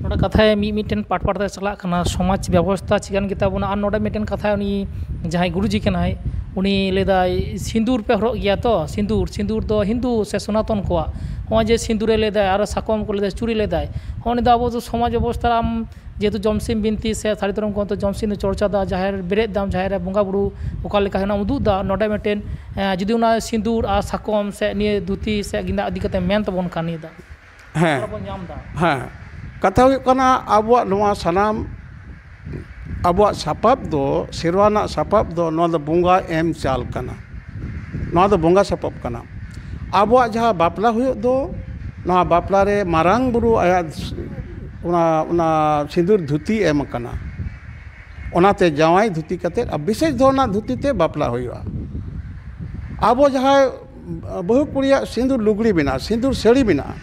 ᱱᱚᱰᱮ ᱠᱟᱛᱷᱟ ᱢᱤᱫ ᱢᱤᱫᱴᱮᱱ ᱯᱟᱴ ᱯᱟᱴ ᱛᱮ ᱪᱟᱞᱟᱜ ᱠᱟᱱᱟ, ᱥᱚᱢᱟᱡᱽ ᱵᱮᱵᱚᱥᱛᱷᱟ ᱪᱤᱠᱟᱹᱱ ᱜᱮᱛᱟ ᱵᱚᱱᱟ᱾ ᱟᱨ ᱱᱚᱰᱮ ᱢᱤᱫᱴᱮᱱ ᱠᱟᱛᱷᱟ, ᱩᱱᱤ ᱡᱟᱦᱟᱸᱭ ᱜᱩᱨᱩᱡᱤ ᱠᱟᱱᱟᱭ, ᱩᱱᱤ ᱞᱟᱹᱭᱫᱟᱭ, "ᱥᱤᱸᱫᱩᱨ ᱯᱮ ᱦᱚᱨᱚᱜ ᱜᱮᱭᱟ ᱛᱚ, ᱥᱤᱸᱫᱩᱨ, ᱥᱤᱸᱫᱩᱨ ᱫᱚ ᱦᱤᱱᱫᱩ ᱥᱮ ᱥᱚᱱᱟᱛᱚᱱ ᱠᱚᱣᱟᱜ?" ᱱᱚᱜᱼᱚᱭ ᱡᱮ ᱥᱤᱸᱫᱩᱨᱮ ᱞᱟᱹᱭᱫᱟᱭ ᱟᱨ ᱥᱟᱠᱚᱢ ᱠᱚ ᱞᱟᱹᱭᱫᱟᱭ, ᱪᱩᱲᱤ ᱞᱟᱹᱭᱫᱟᱭ, ᱦᱚᱸ, ᱩᱱᱤ ᱫᱚ ᱟᱵᱚ ᱫᱚ ᱥᱚᱢᱟᱡᱽ ᱵᱮᱵᱚᱥᱛᱷᱟ ᱨᱮ ᱟᱢ ᱡᱮᱦᱮᱛᱩ ᱡᱚᱢᱥᱤᱢ ᱵᱤᱱᱛᱤ ᱥᱮ ᱥᱟᱹᱨᱤ ᱫᱷᱚᱨᱚᱢ ᱜᱨᱚᱱᱛᱷᱚ ᱡᱚᱢᱥᱤᱢ ᱫᱚ ᱪᱚᱨᱪᱟ ᱫᱟ, ᱡᱟᱦᱮᱨ ᱵᱮᱨᱮᱫ ᱫᱟᱢ, ᱡᱟᱦᱮᱨ ᱨᱮ ᱵᱚᱸᱜᱟ ᱵᱩᱨᱩ ᱚᱠᱟ ᱞᱮᱠᱟ ᱦᱮᱱᱟᱜ ᱩᱫᱩᱜ ᱫᱟ, ᱱᱚᱰᱮ ᱢᱤᱫᱴᱮᱱ, ᱮᱸ, ᱡᱩᱫᱤ ᱚᱱᱟ ᱥᱤᱸᱫᱩᱨ ᱟᱨ ᱥᱟᱠᱚᱢ ᱥᱮ ᱱᱤᱭᱟᱹ ᱫᱷᱩᱛᱤ ᱥᱮ ᱜᱮᱸᱫᱟᱜ ᱤᱫᱤ ᱠᱟᱛᱮ ᱢᱮᱱ ᱛᱟᱵᱚᱱ ᱠᱷᱟᱱ, ᱱᱤᱭᱟᱹ ᱫᱚ ᱦᱮᱸ᱾ ᱚᱠᱟ ᱨᱮᱵᱚᱱ ᱧᱟᱢ ᱫᱟ? ᱦᱮᱸ, ᱠᱟᱛᱷᱟ ᱦᱩᱭᱩᱜ ᱠᱟᱱᱟ, ᱟᱵᱚᱣᱟᱜ ᱱᱚᱣᱟ ᱥᱟᱱᱟᱢ, ᱟᱵᱚᱣᱟᱜ ᱥᱟᱯᱟᱵ ᱫᱚ, ᱥᱮᱨᱣᱟ ᱨᱮᱱᱟᱜ ᱥᱟᱯᱟᱵ ᱫᱚ, ᱱᱚᱣᱟ ᱫᱚ ᱵᱚᱸᱜᱟ ᱮᱢ ᱪᱟᱞ ᱠᱟᱱᱟ᱾ ᱱᱚᱣᱟ ᱫᱚ ᱵᱚᱸᱜᱟ ᱥᱟᱯᱟᱵ ᱠᱟᱱᱟ᱾ ᱟᱵᱚᱣᱟᱜ ᱡᱟᱦᱟᱸ ᱵᱟᱯᱞᱟ ᱦᱩᱭᱩᱜ ᱫᱚ, ᱱᱚᱣᱟ ᱵᱟᱯᱞᱟ ᱨᱮ ᱢᱟᱨᱟᱝ ᱵᱩᱨᱩ ᱟᱭᱟᱜ ᱚᱱᱟ, ᱚᱱᱟ ᱥᱤᱸᱫᱩᱨ ᱫᱷᱩᱛᱤ ᱮᱢ ᱟᱠᱟᱱᱟ᱾ ᱚᱱᱟᱛᱮ ᱡᱟᱶᱟᱭ ᱫᱷᱩᱛᱤ ᱠᱟᱛᱮᱫ, ᱟᱨ ᱵᱤᱥᱮᱥ ᱫᱷᱚᱨᱚᱱᱟᱜ ᱫᱷᱩᱛᱤ ᱛᱮ ᱵᱟᱯᱞᱟ ᱦᱩᱭᱩᱜᱼᱟ᱾ ᱟᱵᱚ ᱡᱟᱦᱟᱸᱭ ᱵᱟᱹᱦᱩ ᱠᱩᱲᱤᱭᱟᱜ ᱥᱤᱸᱫᱩᱨ ᱞᱩᱜᱽᱲᱤ ᱢᱮᱱᱟᱜᱼᱟ, ᱥᱤᱸᱫᱩᱨ ᱥᱟᱹᱲᱤ ᱢᱮᱱᱟᱜᱼᱟ,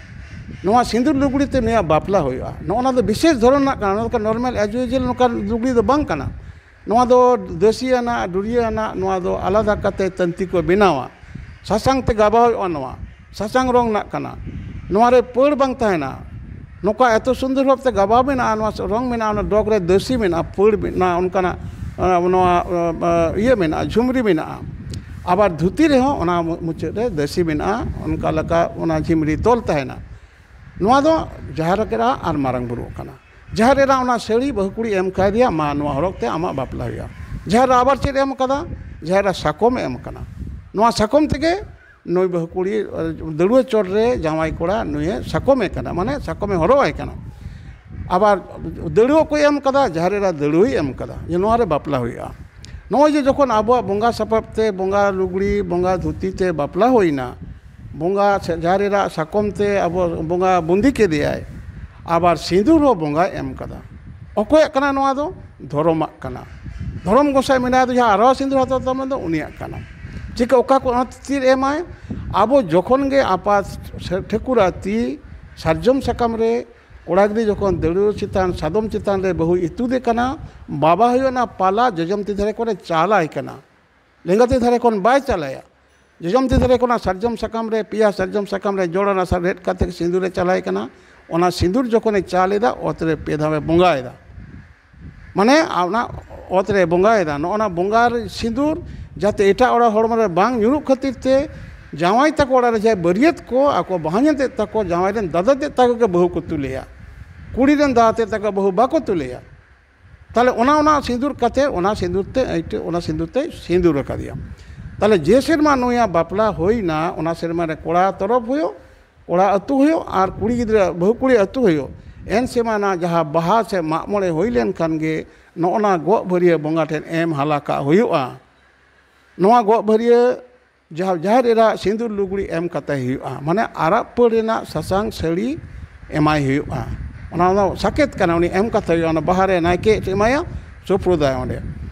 ᱱᱚᱣᱟ ᱥᱤᱸᱫᱩᱨ ᱞᱩᱜᱽᱲᱤ ᱛᱮ ᱱᱩᱭᱟᱜ ᱵᱟᱯᱞᱟ ᱦᱩᱭᱩᱜᱼᱟ᱾ ᱱᱚᱜᱼᱚ ᱱᱚᱣᱟ ᱫᱚ ᱵᱤᱥᱮᱥ ᱫᱷᱚᱨᱚᱱ ᱨᱮᱱᱟᱜ ᱠᱟᱱᱟ, ᱱᱚᱣᱟ ᱫᱚ normal as usual ᱱᱚᱝᱠᱟᱱ ᱞᱩᱜᱽᱲᱤ ᱫᱚ ᱵᱟᱝ ᱠᱟᱱᱟ᱾ ᱱᱚᱣᱟ ᱫᱚ ᱫᱟᱹᱥᱤ ᱟᱱᱟᱜ, ᱰᱩᱨᱤᱭᱟᱹ ᱟᱱᱟᱜ, ᱱᱚᱣᱟ ᱫᱚ ᱟᱞᱟᱫᱟ ᱠᱟᱛᱮ ᱛᱟᱹᱱᱛᱤ ᱠᱚ ᱵᱮᱱᱟᱣᱟ᱾ ᱥᱟᱥᱟᱝ ᱛᱮ ᱜᱟᱵᱟᱣ ᱦᱩᱭᱩᱜᱼᱟ, ᱱᱚᱣᱟ ᱥᱟᱥᱟᱝ ᱨᱚᱝ ᱨᱮᱱᱟᱜ ᱠᱟᱱᱟ᱾ ᱱᱚᱣᱟ ᱨᱮ ᱯᱟᱹᱲ ᱵᱟᱝ ᱛᱟᱦᱮᱱᱟ᱾ ᱱᱚᱝᱠᱟ ᱮᱛᱚ ᱥᱩᱱᱫᱚᱨ ᱵᱷᱟᱵᱽ ᱛᱮ ᱜᱟᱵᱟᱣ ᱢᱮᱱᱟᱜᱼᱟ, ᱱᱚᱣᱟ ᱨᱚᱝ ᱢᱮᱱᱟᱜᱼᱟ, ᱚᱱᱟ ᱰᱚᱜᱽ ᱨᱮ ᱫᱟᱹᱥᱤ ᱢᱮᱱᱟᱜᱼᱟ, ᱯᱟᱹᱲ ᱢᱮᱱᱟᱜᱼᱟ, ᱚᱱᱠᱟᱱᱟᱜ, ᱱᱚᱣᱟ, ᱤᱭᱟᱹ ᱢᱮᱱᱟᱜᱼᱟ, ᱡᱷᱩᱢᱨᱤ ᱢᱮᱱᱟᱜᱼᱟ᱾ ᱟᱵᱟᱨ ᱫᱷᱩᱛᱤ ᱨᱮᱦᱚᱸ ᱚᱱᱟ ᱢᱩᱪᱟᱹᱫ ᱨᱮ ᱫᱟᱹᱥᱤ ᱢᱮᱱᱟᱜᱼᱟ, ᱚᱱᱠᱟ ᱞᱮᱠᱟ ᱚᱱᱟ ᱡᱷᱤᱢᱨᱤ ᱛᱚᱞ ᱛᱟᱦᱮᱱᱟ᱾ ᱱᱚᱣᱟ ᱫᱚ ᱡᱟᱦᱮᱨ ᱮᱨᱟ ᱟᱨ ᱢᱟᱨᱟᱝ ᱵᱩᱨᱩ ᱠᱟᱱᱟ᱾ ᱡᱟᱦᱮᱨ ᱮᱨᱟ ᱚᱱᱟ ᱥᱟᱹᱲᱤ ᱵᱟᱹᱦᱩ ᱠᱩᱲᱤ ᱮᱢ ᱠᱟᱫᱮᱭᱟ, ᱢᱟ ᱱᱚᱣᱟ ᱦᱚᱨᱚᱜ ᱛᱮ ᱟᱢᱟᱜ ᱵᱟᱯᱞᱟ ᱦᱩᱭᱩᱜᱼᱟ᱾ ᱡᱟᱦᱮᱨ ᱮᱨᱟ ᱟᱵᱟᱨ ᱪᱮᱫ ᱮ ᱮᱢ ᱠᱟᱫᱟ? ᱡᱟᱦᱮᱨ ᱮᱨᱟ ᱥᱟᱠᱚᱢ ᱮ ᱮᱢ ᱠᱟᱱᱟ᱾ ᱱᱚᱣᱟ ᱥᱟᱠᱚᱢ ᱛᱮᱜᱮ ᱱᱩᱭ ᱵᱟᱹᱦᱩ ᱠᱩᱲᱤ, ᱫᱟᱹᱲᱩᱣᱟᱹ ᱪᱚᱴ ᱨᱮ ᱡᱟᱶᱟᱭ ᱠᱚᱲᱟ ᱱᱩᱭᱮ ᱥᱟᱠᱚᱢᱮ ᱠᱟᱱᱟ, ᱢᱟᱱᱮ ᱥᱟᱠᱚᱢᱮ ᱦᱚᱨᱚᱜ ᱟᱭ ᱠᱟᱱᱟ᱾ ᱟᱵᱟᱨ ᱫᱟᱹᱲᱩᱣᱟᱹ ᱠᱚᱭ ᱮᱢ ᱠᱟᱫᱟ, ᱡᱟᱦᱮᱨ ᱮᱨᱟ ᱫᱟᱹᱲᱩᱣᱟᱹᱭ ᱮᱢ ᱠᱟᱫᱟ ᱡᱮ ᱱᱚᱣᱟ ᱨᱮ ᱵᱟᱯᱞᱟ ᱦᱩᱭᱩᱜᱼᱟ᱾ ᱱᱚᱜᱼᱚᱭ ᱡᱮ ᱡᱚᱠᱷᱚᱱ ᱟᱵᱚᱣᱟᱜ ᱵᱚᱸᱜᱟ ᱥᱟᱯᱟᱵ ᱛᱮ, ᱵᱚᱸᱜᱟ ᱞᱩᱜᱽᱲᱤ, ᱵᱚᱸᱜᱟ ᱫᱷᱩᱛᱤ ᱛᱮ ᱵᱟᱯᱞᱟ ᱦᱩᱭᱱᱟ, ᱵᱚᱸᱜᱟ ᱥᱮ ᱡᱟᱦᱮᱨ ᱮᱨᱟ ᱥᱟᱠᱚᱢ ᱛᱮ ᱟᱵᱚ ᱵᱚᱸᱜᱟ ᱵᱩᱸᱫᱤ ᱠᱮᱫᱮᱭᱟᱭ, ᱟᱵᱟᱨ ᱥᱤᱸᱫᱩᱨ ᱦᱚᱸ ᱵᱚᱸᱜᱟᱭ ᱮᱢ ᱠᱟᱫᱟ᱾ ᱚᱠᱚᱭᱟᱜ ᱠᱟᱱᱟ ᱱᱚᱣᱟ ᱫᱚ? ᱫᱷᱚᱨᱚᱢᱟᱜ ᱠᱟᱱᱟ᱾ ᱫᱷᱚᱨᱚᱢ ᱜᱚᱸᱥᱟᱭ ᱢᱮᱱᱟᱭ ᱫᱚ ᱡᱟᱦᱟᱸ ᱟᱨᱦᱚᱸ ᱥᱤᱸᱫᱩᱨ ᱦᱟᱛᱟᱣ ᱛᱟᱵᱚᱱ ᱫᱚ ᱩᱱᱤᱭᱟᱜ ᱠᱟᱱᱟ᱾ ᱪᱤᱠᱟᱹ, ᱚᱠᱟ ᱠᱚ ᱚᱱᱟ ᱛᱤᱨ ᱮᱢᱟᱭ? ᱟᱵᱚ ᱡᱚᱠᱷᱚᱱ ᱜᱮ ᱟᱯᱟᱛ ᱴᱷᱟᱹᱠᱩᱨᱟ ᱛᱤ ᱥᱟᱨᱡᱚᱢ ᱥᱟᱠᱟᱢ ᱨᱮ, ᱠᱚᱲᱟ ᱜᱤᱫᱽᱨᱟᱹ ᱡᱚᱠᱷᱚᱱ ᱫᱟᱹᱲᱩᱣᱟᱹ ᱪᱮᱛᱟᱱ, ᱥᱟᱫᱚᱢ ᱪᱮᱛᱟᱱ ᱨᱮ ᱵᱟᱹᱦᱩᱭ ᱤᱛᱩᱫᱮ ᱠᱟᱱᱟ, ᱵᱟᱵᱟ ᱦᱩᱭᱩᱜ ᱚᱱᱟ ᱯᱟᱞᱟ ᱡᱚᱡᱚᱢ ᱛᱤ ᱫᱷᱟᱨᱮ ᱠᱷᱚᱱᱮ ᱪᱟᱞᱟᱭ ᱠᱟᱱᱟ, ᱞᱮᱸᱜᱟ ᱛᱤ ᱫᱷᱟᱨᱮ ᱠᱷᱚᱱ ᱵᱟᱭ ᱪᱟᱞᱟᱭᱟ᱾ ᱡᱚᱡᱚᱢ ᱛᱤ ᱫᱷᱟᱨᱮ ᱠᱷᱚᱱᱟᱜ ᱥᱟᱨᱡᱚᱢ ᱥᱟᱠᱟᱢ ᱨᱮ, ᱯᱮᱭᱟ ᱥᱟᱨᱡᱚᱢ ᱥᱟᱠᱟᱢ ᱨᱮ ᱡᱚᱲ ᱚᱱᱟ ᱥᱟᱨ ᱨᱮᱫ ᱠᱟᱛᱮ ᱥᱤᱸᱫᱩᱨᱮ ᱪᱟᱞᱟᱭ ᱠᱟᱱᱟ᱾ ᱚᱱᱟ ᱥᱤᱸᱫᱩᱨ ᱡᱚᱠᱷᱚᱱᱮ ᱪᱟᱞ ᱮᱫᱟ, ᱚᱛ ᱨᱮ ᱯᱮ ᱫᱷᱟᱣᱮ ᱵᱚᱸᱜᱟᱭᱮᱫᱟ᱾ ᱢᱟᱱᱮ ᱚᱱᱟ ᱚᱛ ᱨᱮ ᱵᱚᱸᱜᱟᱭᱮᱫᱟ᱾ ᱱᱚᱜᱼᱚ ᱱᱟ ᱵᱚᱸᱜᱟ ᱨᱮ ᱥᱤᱸᱫᱩᱨ ᱡᱟᱛᱮ ᱮᱴᱟᱜ ᱚᱲᱟᱜ ᱦᱚᱲᱢᱚ ᱨᱮ ᱵᱟᱝ ᱧᱩᱨᱩᱜ ᱠᱷᱟᱹᱛᱤᱨ ᱛᱮ ᱡᱟᱶᱟᱭ ᱛᱟᱠᱚ ᱚᱲᱟᱜ ᱨᱮ ᱡᱟᱦᱟᱸᱭ ᱵᱟᱹᱨᱭᱟᱹᱛ ᱠᱚ, ᱟᱠᱚ ᱵᱟᱦᱧᱟᱨ ᱛᱮᱫ ᱛᱟᱠᱚ, ᱡᱟᱶᱟᱭ ᱨᱮᱱ ᱫᱟᱫᱟ ᱛᱮᱫ ᱛᱟᱠᱚ ᱜᱮ ᱵᱟᱹᱦᱩ ᱠᱚ ᱛᱩᱞᱮᱭᱟ᱾ ᱠᱩᱲᱤ ᱨᱮᱱ ᱫᱟᱫᱟ ᱛᱮᱫ ᱛᱟᱠᱚ ᱵᱟᱹᱦᱩ ᱵᱟᱠᱚ ᱛᱩᱞᱮᱭᱟ᱾ ᱛᱟᱦᱞᱮ ᱚᱱᱟ, ᱚᱱᱟ ᱥᱤᱸᱫᱩᱨ ᱠᱟᱛᱮ, ᱚᱱᱟ ᱥᱤᱸᱫᱩᱨ ᱛᱮ, ᱚᱱᱟ ᱥᱤᱸᱫᱩᱨ ᱛᱮᱭ ᱥᱤᱸᱫᱩᱨ ᱟᱠᱟᱫᱮᱭᱟ᱾ ᱛᱟᱦᱞᱮ ᱡᱮ ᱥᱮᱨᱢᱟ ᱱᱩᱭᱟᱜ ᱵᱟᱯᱞᱟ ᱦᱩᱭᱱᱟ, ᱚᱱᱟ ᱥᱮᱨᱢᱟ ᱨᱮ ᱠᱚᱲᱟ ᱛᱚᱨᱚᱯ ᱦᱩᱭᱩᱜ, ᱠᱚᱲᱟ ᱟᱹᱛᱩ ᱦᱩᱭᱩᱜ ᱟᱨ ᱠᱩᱲᱤ ᱜᱤᱫᱽᱨᱟᱹ, ᱵᱟᱹᱦᱩ ᱠᱩᱲᱤ ᱟᱹᱛᱩ ᱦᱩᱭᱩᱜ, ᱮᱱ ᱥᱮᱨᱢᱟ ᱚᱱᱟ ᱡᱟᱦᱟᱸ ᱵᱟᱦᱟ ᱥᱮ ᱢᱟᱜ ᱢᱚᱬᱮ ᱦᱩᱭ ᱞᱮᱱᱠᱷᱟᱱ ᱜᱮ ᱱᱚᱜᱼᱚ ᱱᱟ ᱜᱚᱜ ᱵᱷᱟᱹᱨᱭᱟᱹ ᱵᱚᱸᱜᱟ ᱴᱷᱮᱱ ᱮᱢ ᱦᱟᱞᱟ ᱠᱟᱜ ᱦᱩᱭᱩᱜᱼᱟ᱾ ᱱᱚᱣᱟ ᱜᱚᱜ ᱵᱷᱟᱹᱨᱭᱟᱹ ᱡᱟᱦᱟᱸ ᱡᱟᱦᱮᱨ ᱮᱨᱟ ᱥᱤᱸᱫᱩᱨ ᱞᱩᱜᱽᱲᱤ ᱮᱢ ᱠᱟᱛᱮ ᱦᱩᱭᱩᱜᱼᱟ, ᱢᱟᱱᱮ ᱟᱨᱟᱜ ᱯᱟᱹᱲ ᱨᱮᱱᱟᱜ ᱥᱟᱥᱟᱝ ᱥᱟᱹᱲᱤ ᱮᱢᱟᱭ ᱦᱩᱭᱩᱜᱼᱟ᱾ ᱚᱱᱟ, ᱚᱱᱟ ᱥᱟᱠᱮᱛ ᱠᱟᱱᱟ, ᱩᱱᱤ ᱮᱢ ᱠᱟᱛᱮ ᱦᱩᱭᱩᱜᱼᱟ᱾ ᱚᱱᱟ ᱵᱟᱦᱟ ᱨᱮ ᱱᱟᱭᱠᱮ ᱮᱢᱟᱭᱟ, ᱥᱚᱯᱨᱚᱫᱟᱭ ᱚᱸᱰᱮ᱾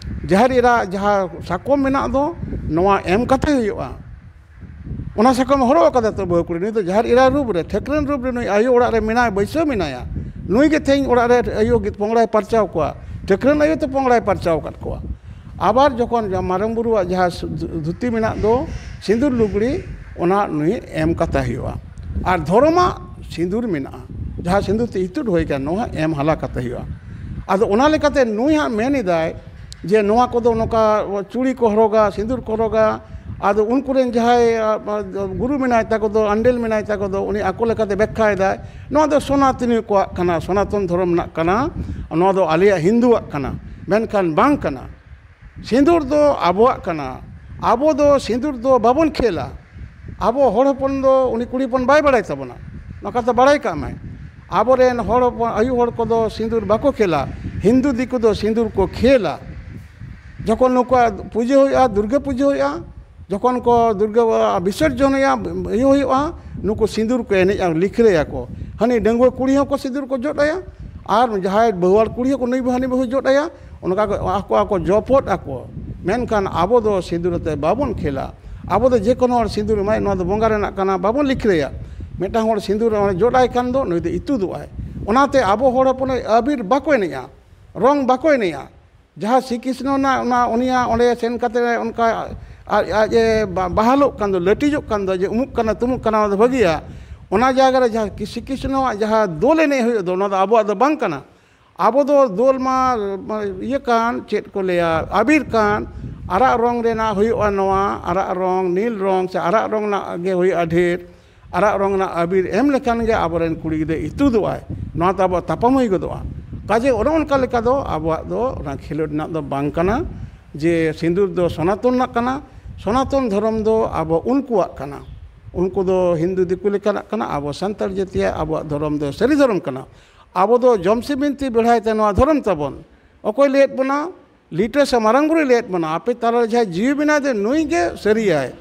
ᱡᱟᱦᱮᱨ ᱮᱨᱟ ᱡᱟᱦᱟᱸ ᱥᱟᱠᱚᱢ ᱢᱮᱱᱟᱜ ᱫᱚ, ᱱᱚᱣᱟ ᱮᱢ ᱠᱟᱛᱮ ᱦᱩᱭᱩᱜᱼᱟ᱾ ᱚᱱᱟ ᱥᱟᱠᱚᱢ ᱦᱚᱨᱚᱜ ᱟᱠᱟᱫᱟ ᱛᱚ ᱵᱟᱹᱦᱩ ᱠᱩᱲᱤ, ᱱᱩᱭ ᱫᱚ ᱡᱟᱦᱮᱨ ᱮᱨᱟ ᱨᱩᱯ ᱨᱮ, ᱴᱷᱟᱹᱠᱨᱟᱹᱱ ᱨᱩᱯ ᱨᱮ ᱱᱩᱭ ᱟᱭᱳ ᱚᱲᱟᱜ ᱨᱮ ᱢᱮᱱᱟᱭ, ᱵᱟᱹᱭᱥᱟᱹᱣ ᱢᱮᱱᱟᱭᱟ᱾ ᱱᱩᱭ ᱜᱮ ᱛᱮᱦᱮᱧ ᱚᱲᱟᱜ ᱨᱮ ᱟᱭᱳ ᱜᱮ ᱯᱚᱝᱲᱟᱭ ᱯᱟᱨᱪᱟᱣ ᱠᱚᱣᱟ, ᱴᱷᱟᱹᱠᱨᱟᱹᱱ ᱟᱭᱳ ᱛᱮ ᱯᱚᱝᱲᱟᱭ ᱯᱟᱨᱪᱟᱣ ᱟᱠᱟᱫ ᱠᱚᱣᱟ᱾ ᱟᱵᱟᱨ ᱡᱚᱠᱷᱚᱱ ᱢᱟᱨᱟᱝ ᱵᱩᱨᱩᱣᱟᱜ ᱡᱟᱦᱟᱸ ᱥᱩ-, ᱫᱷᱩᱛᱤ ᱢᱮᱱᱟᱜ ᱫᱚ, ᱥᱤᱸᱫᱩᱨ ᱞᱩᱜᱽᱲᱤ, ᱚᱱᱟ ᱱᱩᱭ ᱮᱢ ᱠᱟᱛᱮ ᱦᱩᱭᱩᱜᱼᱟ᱾ ᱟᱨ ᱫᱷᱚᱨᱚᱢᱟᱜ ᱥᱤᱸᱫᱩᱨ ᱢᱮᱱᱟᱜᱼᱟ, ᱡᱟᱦᱟᱸ ᱥᱤᱸᱫᱩᱨ ᱛᱮ ᱤᱛᱩᱫ ᱦᱩᱭ ᱟᱠᱟᱱ, ᱱᱚᱣᱟ ᱮᱢ ᱦᱟᱞᱟ ᱠᱟᱛᱮ ᱦᱩᱭᱩᱜᱼᱟ᱾ ᱟᱫᱚ ᱚᱱᱟ ᱞᱮᱠᱟᱛᱮ ᱱᱩᱭ ᱦᱟᱸᱜ ᱢᱮᱱ ᱮᱫᱟᱭ ᱡᱮ ᱱᱚᱣᱟ ᱠᱚᱫᱚ ᱱᱚᱝᱠᱟ ᱪᱩᱲᱤ ᱠᱚ ᱦᱚᱨᱚᱜᱟ, ᱥᱤᱸᱫᱩᱨ ᱠᱚ ᱦᱚᱨᱚᱜᱟ, ᱟᱫᱚ ᱩᱱᱠᱩ ᱨᱮᱱ ᱡᱟᱦᱟᱸᱭ ᱜᱩᱨᱩ ᱢᱮᱱᱟᱭ ᱛᱟᱠᱚ ᱫᱚ, ᱟᱱᱰᱮᱞ ᱢᱮᱱᱟᱭ ᱛᱟᱠᱚ ᱫᱚ, ᱩᱱᱤ ᱟᱠᱚ ᱞᱮᱠᱟᱛᱮ ᱵᱮᱠᱠᱷᱟᱭᱮᱫᱟᱭ, ᱱᱚᱣᱟ ᱫᱚ ᱥᱚᱱᱟᱛᱚᱱᱤ ᱠᱚᱣᱟᱜ ᱠᱟᱱᱟ, ᱥᱚᱱᱟᱛᱚᱱ ᱫᱷᱚᱨᱚᱢ ᱨᱮᱱᱟᱜ ᱠᱟᱱᱟ, ᱱᱚᱣᱟ ᱫᱚ ᱟᱞᱮᱭᱟᱜ ᱦᱤᱱᱫᱩᱣᱟᱜ ᱠᱟᱱᱟ, ᱢᱮᱱᱠᱷᱟᱱ ᱵᱟᱝ ᱠᱟᱱᱟ᱾ ᱥᱤᱸᱫᱩᱨ ᱫᱚ ᱟᱵᱚᱣᱟᱜ ᱠᱟᱱᱟ᱾ ᱟᱵᱚ ᱫᱚ ᱥᱤᱸᱫᱩᱨ ᱫᱚ ᱵᱟᱵᱚᱱ ᱠᱷᱮᱞᱟ᱾ ᱟᱵᱚ ᱦᱚᱲ ᱦᱚᱯᱚᱱ ᱫᱚ ᱩᱱᱤ ᱠᱩᱲᱤ ᱦᱚᱯᱚᱱ ᱵᱟᱭ ᱵᱟᱲᱟᱭ ᱛᱟᱵᱚᱱᱟ, ᱱᱚᱣᱟ ᱠᱟᱛᱷᱟ ᱵᱟᱲᱟᱭ ᱠᱟᱜ ᱢᱟᱭ᱾ ᱟᱵᱚᱨᱮᱱ ᱦᱚᱲ ᱦᱚᱯᱚᱱ, ᱟᱭᱩ ᱦᱚᱲ ᱠᱚᱫᱚ ᱥᱤᱸᱫᱩᱨ ᱵᱟᱠᱚ ᱠᱷᱮᱞᱟ᱾ ᱦᱤᱱᱫᱩ ᱫᱤᱠᱩ ᱫᱚ ᱥᱤᱸᱫᱩᱨ ᱠᱚ ᱠᱷᱮᱞᱟ᱾ ᱡᱚᱠᱷᱚᱱ ᱱᱩᱠᱩᱣᱟᱜ ᱯᱩᱡᱟᱹ ᱦᱩᱭᱩᱜᱼᱟ, ᱫᱩᱨᱜᱟᱹ ᱯᱩᱡᱟᱹ ᱦᱩᱭᱩᱜᱼᱟ, ᱡᱚᱠᱷᱚᱱ ᱠᱚ ᱫᱩᱨᱜᱟᱹ ᱵᱤᱥᱚᱨᱡᱚᱱ ᱦᱩᱭᱩᱜᱼᱟ, ᱤᱭᱟᱹ ᱦᱩᱭᱩᱜᱼᱟ, ᱱᱩᱠᱩ ᱥᱤᱸᱫᱩᱨ ᱠᱚ ᱮᱱᱮᱡᱼᱟ, ᱞᱤᱠᱷᱨᱟᱹᱭᱟᱠᱚ᱾ ᱦᱟᱹᱱᱤ ᱰᱟᱺᱜᱩᱣᱟᱹ ᱠᱩᱲᱤ ᱦᱚᱸᱠᱚ ᱥᱤᱸᱫᱩᱨ ᱠᱚ ᱡᱚᱫ ᱟᱭᱟ, ᱟᱨ ᱡᱟᱦᱟᱸᱭ ᱵᱟᱹᱦᱩᱣᱟᱲ ᱠᱩᱲᱤ ᱦᱚᱸᱠᱚ, ᱱᱩᱭ ᱦᱟᱹᱱᱤ ᱵᱟᱹᱦᱩ ᱡᱚᱫ ᱟᱭᱟ, ᱚᱱᱠᱟ ᱠᱚ ᱟᱠᱚ ᱟᱠᱚ ᱡᱚᱯᱚᱫ ᱟᱠᱚ᱾ ᱢᱮᱱᱠᱷᱟᱱ ᱟᱵᱚ ᱫᱚ ᱥᱤᱸᱫᱩᱨ ᱟᱛᱮ ᱵᱟᱵᱚᱱ ᱠᱷᱮᱞᱟ᱾ ᱟᱵᱚ ᱫᱚ ᱡᱮ ᱠᱳᱱᱳ ᱦᱚᱲ ᱥᱤᱸᱫᱩᱨ ᱮᱢᱟᱭ, ᱱᱚᱣᱟ ᱫᱚ ᱵᱚᱸᱜᱟ ᱨᱮᱱᱟᱜ ᱠᱟᱱᱟ, ᱵᱟᱵᱚᱱ ᱞᱤᱠᱷᱨᱟᱹᱭᱟ᱾ ᱢᱤᱫᱴᱟᱝ ᱦᱚᱲ ᱥᱤᱸᱫᱩᱨ ᱡᱚᱫ ᱟᱭ ᱠᱷᱟᱱ ᱫᱚ ᱱᱩᱭ ᱫᱚ ᱤᱛᱩᱫᱚᱜ ᱟᱭ᱾ ᱚᱱᱟᱛᱮ ᱟᱵᱚ ᱦᱚᱲ ᱦᱚᱯᱚᱱ ᱟᱹᱵᱤᱨ ᱵᱟᱠᱚ ᱮᱱᱮᱡᱼᱟ, ᱨᱚᱝ ᱵᱟᱠᱚ ᱮᱱᱮᱡᱼᱟ᱾ ᱡᱟᱦᱟᱸ ᱥᱨᱤ ᱠᱨᱤᱥᱱᱚ ᱨᱮᱱᱟᱜ ᱚᱱᱟ, ᱩᱱᱤᱭᱟᱜ ᱚᱸᱰᱮ ᱥᱮᱱ ᱠᱟᱛᱮ ᱚᱱᱠᱟ ᱟᱡ, ᱟᱡ ᱮ ᱵᱟ-, ᱵᱟᱦᱟᱞᱚᱜ ᱠᱟᱱ ᱫᱚ, ᱞᱟᱹᱴᱤᱡᱚᱜ ᱠᱟᱱ ᱫᱚ, ᱡᱮ ᱩᱢᱩᱜ ᱠᱟᱱᱟ, ᱛᱩᱢᱩᱜ ᱠᱟᱱᱟ, ᱚᱱᱟ ᱫᱚ ᱵᱷᱟᱹᱜᱤᱭᱟ᱾ ᱚᱱᱟ ᱡᱟᱭᱜᱟ ᱨᱮ ᱡᱟᱦᱟᱸ ᱥᱨᱤ ᱠᱨᱤᱥᱱᱚᱣᱟᱜ ᱡᱟᱦᱟᱸ ᱫᱳᱞ ᱮᱱᱮᱡ ᱦᱩᱭᱩᱜ ᱫᱚ, ᱚᱱᱟ ᱫᱚ ᱟᱵᱚᱣᱟᱜ ᱫᱚ ᱵᱟᱝ ᱠᱟᱱᱟ᱾ ᱟᱵᱚ ᱫᱚ ᱫᱳᱞ ᱢᱟ, ᱢᱟ ᱤᱭᱟᱹ ᱠᱟᱱ, ᱪᱮᱫ ᱠᱚ ᱞᱟᱹᱭᱟ, ᱟᱵᱤᱨ ᱠᱟᱱ, ᱟᱨᱟᱜ ᱨᱚᱝ ᱨᱮᱱᱟᱜ ᱦᱩᱭᱩᱜᱼᱟ ᱱᱚᱣᱟ, ᱟᱨᱟᱜ ᱨᱚᱝ, ᱱᱤᱞ ᱨᱚᱝ ᱥᱮ ᱟᱨᱟᱜ ᱨᱚᱝ ᱨᱮᱱᱟᱜ ᱜᱮ ᱦᱩᱭᱩᱜᱼᱟ ᱰᱷᱮᱨ᱾ ᱟᱨᱟᱜ ᱨᱚᱝ ᱨᱮᱱᱟᱜ ᱟᱵᱤᱨ ᱮᱢ ᱞᱮᱠᱷᱟᱱ ᱜᱮ ᱟᱵᱚᱨᱮᱱ ᱠᱩᱲᱤ ᱜᱤᱫᱽᱨᱟᱹ ᱤᱛᱩᱫᱚᱜᱼᱟᱭ, ᱱᱚᱣᱟ ᱛᱮ ᱟᱵᱚᱣᱟᱜ ᱛᱟᱯᱟᱢ ᱦᱩᱭ ᱜᱚᱫᱚᱜᱼᱟ᱾ ᱠᱟᱡᱮ ᱚᱱᱮ ᱚᱱᱠᱟ ᱞᱮᱠᱟ ᱫᱚ ᱟᱵᱚᱣᱟᱜ ᱫᱚ ᱚᱱᱟ ᱠᱷᱮᱞᱳᱰ ᱨᱮᱱᱟᱜ ᱫᱚ ᱵᱟᱝ ᱠᱟᱱᱟ᱾ ᱡᱮ ᱥᱤᱸᱫᱩᱨ ᱫᱚ ᱥᱚᱱᱟᱛᱚᱱ ᱨᱮᱱᱟᱜ ᱠᱟᱱᱟ, ᱥᱚᱱᱟᱛᱚᱱ ᱫᱷᱚᱨᱚᱢ ᱫᱚ ᱟᱵᱚ ᱩᱱᱠᱩᱣᱟᱜ ᱠᱟᱱᱟ᱾ ᱩᱱᱠᱩ ᱫᱚ ᱦᱤᱱᱫᱩ ᱫᱤᱠᱩ ᱞᱮᱠᱟᱱᱟᱜ ᱠᱟᱱᱟ, ᱟᱵᱚ ᱥᱟᱱᱛᱟᱲ ᱡᱟᱹᱛᱤᱭᱟᱜ ᱟᱵᱚᱣᱟᱜ ᱫᱷᱚᱨᱚᱢ ᱫᱚ ᱥᱟᱹᱨᱤ ᱫᱷᱚᱨᱚᱢ ᱠᱟᱱᱟ᱾ ᱟᱵᱚ ᱫᱚ ᱡᱚᱢᱥᱤ ᱵᱤᱱᱛᱤ ᱵᱮᱲᱦᱟᱭ ᱛᱮ ᱱᱚᱣᱟ ᱫᱷᱚᱨᱚᱢ ᱛᱟᱵᱚᱱ᱾ ᱚᱠᱚᱭ ᱞᱟᱹᱭᱮᱫ ᱵᱚᱱᱟ? ᱞᱤᱴᱟᱹ ᱥᱮ ᱢᱟᱨᱟᱝ ᱵᱩᱨᱩᱭ ᱞᱟᱹᱭᱮᱫ ᱵᱚᱱᱟ, ᱟᱯᱮ ᱛᱟᱞᱟᱨᱮ ᱡᱟᱦᱟᱸᱭ ᱡᱤᱣᱤ ᱵᱮᱱᱟᱣ ᱫᱮ ᱱᱩᱭ ᱜᱮ ᱥᱟᱹᱨᱤᱭᱟᱭ᱾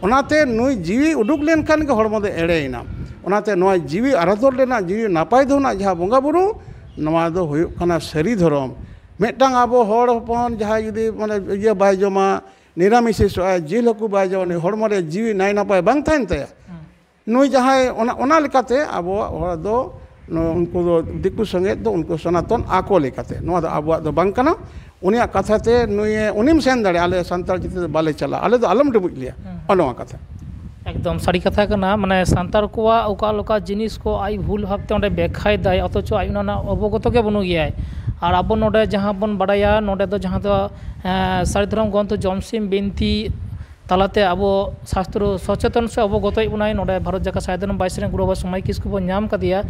ᱚᱱᱟᱛᱮ ᱱᱩᱭ ᱡᱤᱣᱤ ᱩᱰᱩᱠ ᱞᱮᱱᱠᱷᱟᱱ ᱜᱮ ᱦᱚᱲᱢᱚ ᱫᱚ ᱮᱲᱮᱭᱮᱱᱟ᱾ ᱚᱱᱟᱛᱮ ᱱᱚᱣᱟ ᱡᱤᱣᱤ ᱟᱨᱟᱫᱷᱚᱨ ᱨᱮᱱᱟᱜ, ᱡᱤᱣᱤ ᱱᱟᱯᱟᱭ ᱫᱚᱦᱚ ᱨᱮᱱᱟᱜ ᱡᱟᱦᱟᱸ ᱵᱚᱸᱜᱟ ᱵᱩᱨᱩ, ᱱᱚᱣᱟ ᱫᱚ ᱦᱩᱭᱩᱜ ᱠᱟᱱᱟ ᱥᱟᱹᱨᱤ ᱫᱷᱚᱨᱚᱢ᱾ ᱢᱤᱫᱴᱟᱝ ᱟᱵᱚ ᱦᱚᱲ ᱦᱚᱯᱚᱱ ᱡᱟᱦᱟᱸᱭ ᱡᱩᱫᱤ ᱢᱟᱱᱮ ᱤᱭᱟᱹ ᱵᱟᱭ ᱡᱚᱢᱟ, ᱱᱤᱨᱟᱢᱤᱥ ᱥᱚᱜᱼᱟᱭ, ᱡᱤᱞ ᱦᱟᱹᱠᱩ ᱵᱟᱭ ᱡᱚᱢᱟ, ᱩᱱᱤ ᱦᱚᱲᱢᱚ ᱨᱮ ᱡᱤᱣᱤ ᱱᱟᱭ ᱱᱟᱯᱟᱭ ᱵᱟᱝ ᱛᱟᱦᱮᱱ ᱛᱟᱭᱟ᱾ ᱱᱩᱭ ᱡᱟᱦᱟᱸᱭ ᱚᱱᱟ, ᱚᱱᱟ ᱞᱮᱠᱟᱛᱮ ᱟᱵᱚᱣᱟᱜ ᱦᱚᱲ ᱫᱚ ᱱᱚ-, ᱩᱱᱠᱩ ᱫᱚ ᱫᱤᱠᱩ ᱥᱚᱸᱜᱮ ᱫᱚ ᱩᱱᱠᱩ ᱥᱚᱱᱟᱛᱚᱱ ᱟᱠᱚ ᱞᱮᱠᱟᱛᱮ, ᱱᱚᱣᱟ ᱫᱚ ᱟᱵᱚᱣᱟᱜ ᱫᱚ ᱵᱟᱝ ᱠᱟᱱᱟ᱾ ᱩᱱᱤᱭᱟᱜ ᱠᱟᱛᱷᱟ ᱛᱮ ᱱᱩᱭᱮ, ᱩᱱᱤᱢ ᱥᱮᱱ ᱫᱟᱲᱮᱭᱟᱜᱼᱟ, ᱟᱞᱮ ᱥᱟᱱᱛᱟᱲ ᱪᱤᱛᱟᱹ ᱫᱚ ᱵᱟᱞᱮ ᱪᱟᱞᱟᱜᱼᱟ, ᱟᱞᱮ ᱫᱚ ᱟᱞᱚᱢ ᱰᱩᱵᱩᱡ ᱞᱮᱭᱟ, ᱦᱩᱸ᱾ ᱱᱚᱜᱼᱚ ᱱᱚᱣᱟ ᱠᱟᱛᱷᱟ᱾ ᱮᱠᱫᱚᱢ ᱥᱟᱹᱨᱤ ᱠᱟᱛᱷᱟ ᱠᱟᱱᱟ᱾ ᱢᱟᱱᱮ ᱥᱟᱱᱛᱟᱲ ᱠᱚᱣᱟᱜ ᱚᱠᱟ ᱞᱮᱠᱟ ᱡᱤᱱᱤᱥ ᱠᱚ ᱟᱡ ᱵᱷᱩᱞ ᱵᱷᱟᱵᱽᱛᱮ ᱚᱸᱰᱮ ᱵᱮᱠᱠᱷᱟᱭ ᱫᱟᱭ, ᱚᱛᱷᱚᱪᱚ ᱟᱡ ᱚᱱᱟ ᱨᱮᱱᱟᱜ ᱚᱵᱚᱜᱚᱛᱚ ᱜᱮ ᱵᱟᱹᱱᱩᱜ ᱜᱮᱭᱟᱭ᱾ ᱟᱨ ᱟᱵᱚ ᱱᱚᱰᱮ ᱡᱟᱦᱟᱸ ᱵᱚᱱ ᱵᱟᱲᱟᱭᱟ, ᱱᱚᱰᱮ ᱫᱚ ᱡᱟᱦᱟᱸ ᱫᱚ, ᱮᱸ, ᱥᱟᱹᱨᱤ ᱫᱷᱚᱨᱚᱢ ᱜᱨᱚᱱᱛᱷᱚ ᱡᱚᱢᱥᱤᱢ ᱵᱤᱱᱛᱤ ᱛᱟᱞᱟᱛᱮ ᱟᱵᱚ ᱥᱟᱥᱛᱨᱚ ᱥᱚᱪᱮᱛᱚᱱ ᱥᱮ ᱚᱵᱚᱜᱚᱛᱚᱭᱮᱫ ᱵᱚᱱᱟᱭ᱾ ᱱᱚᱰᱮ ᱵᱷᱟᱨᱚᱛ ᱡᱟᱠᱟᱛ ᱥᱟᱭᱫᱟᱱ ᱵᱟᱭᱤᱥ ᱨᱮᱱ ᱜᱩᱨᱩ ᱵᱟᱵᱟ ᱥᱚᱢᱟᱭ ᱠᱤᱥᱠᱩ ᱵᱚᱱ ᱧᱟᱢ ᱠᱟᱫᱮᱭᱟ᱾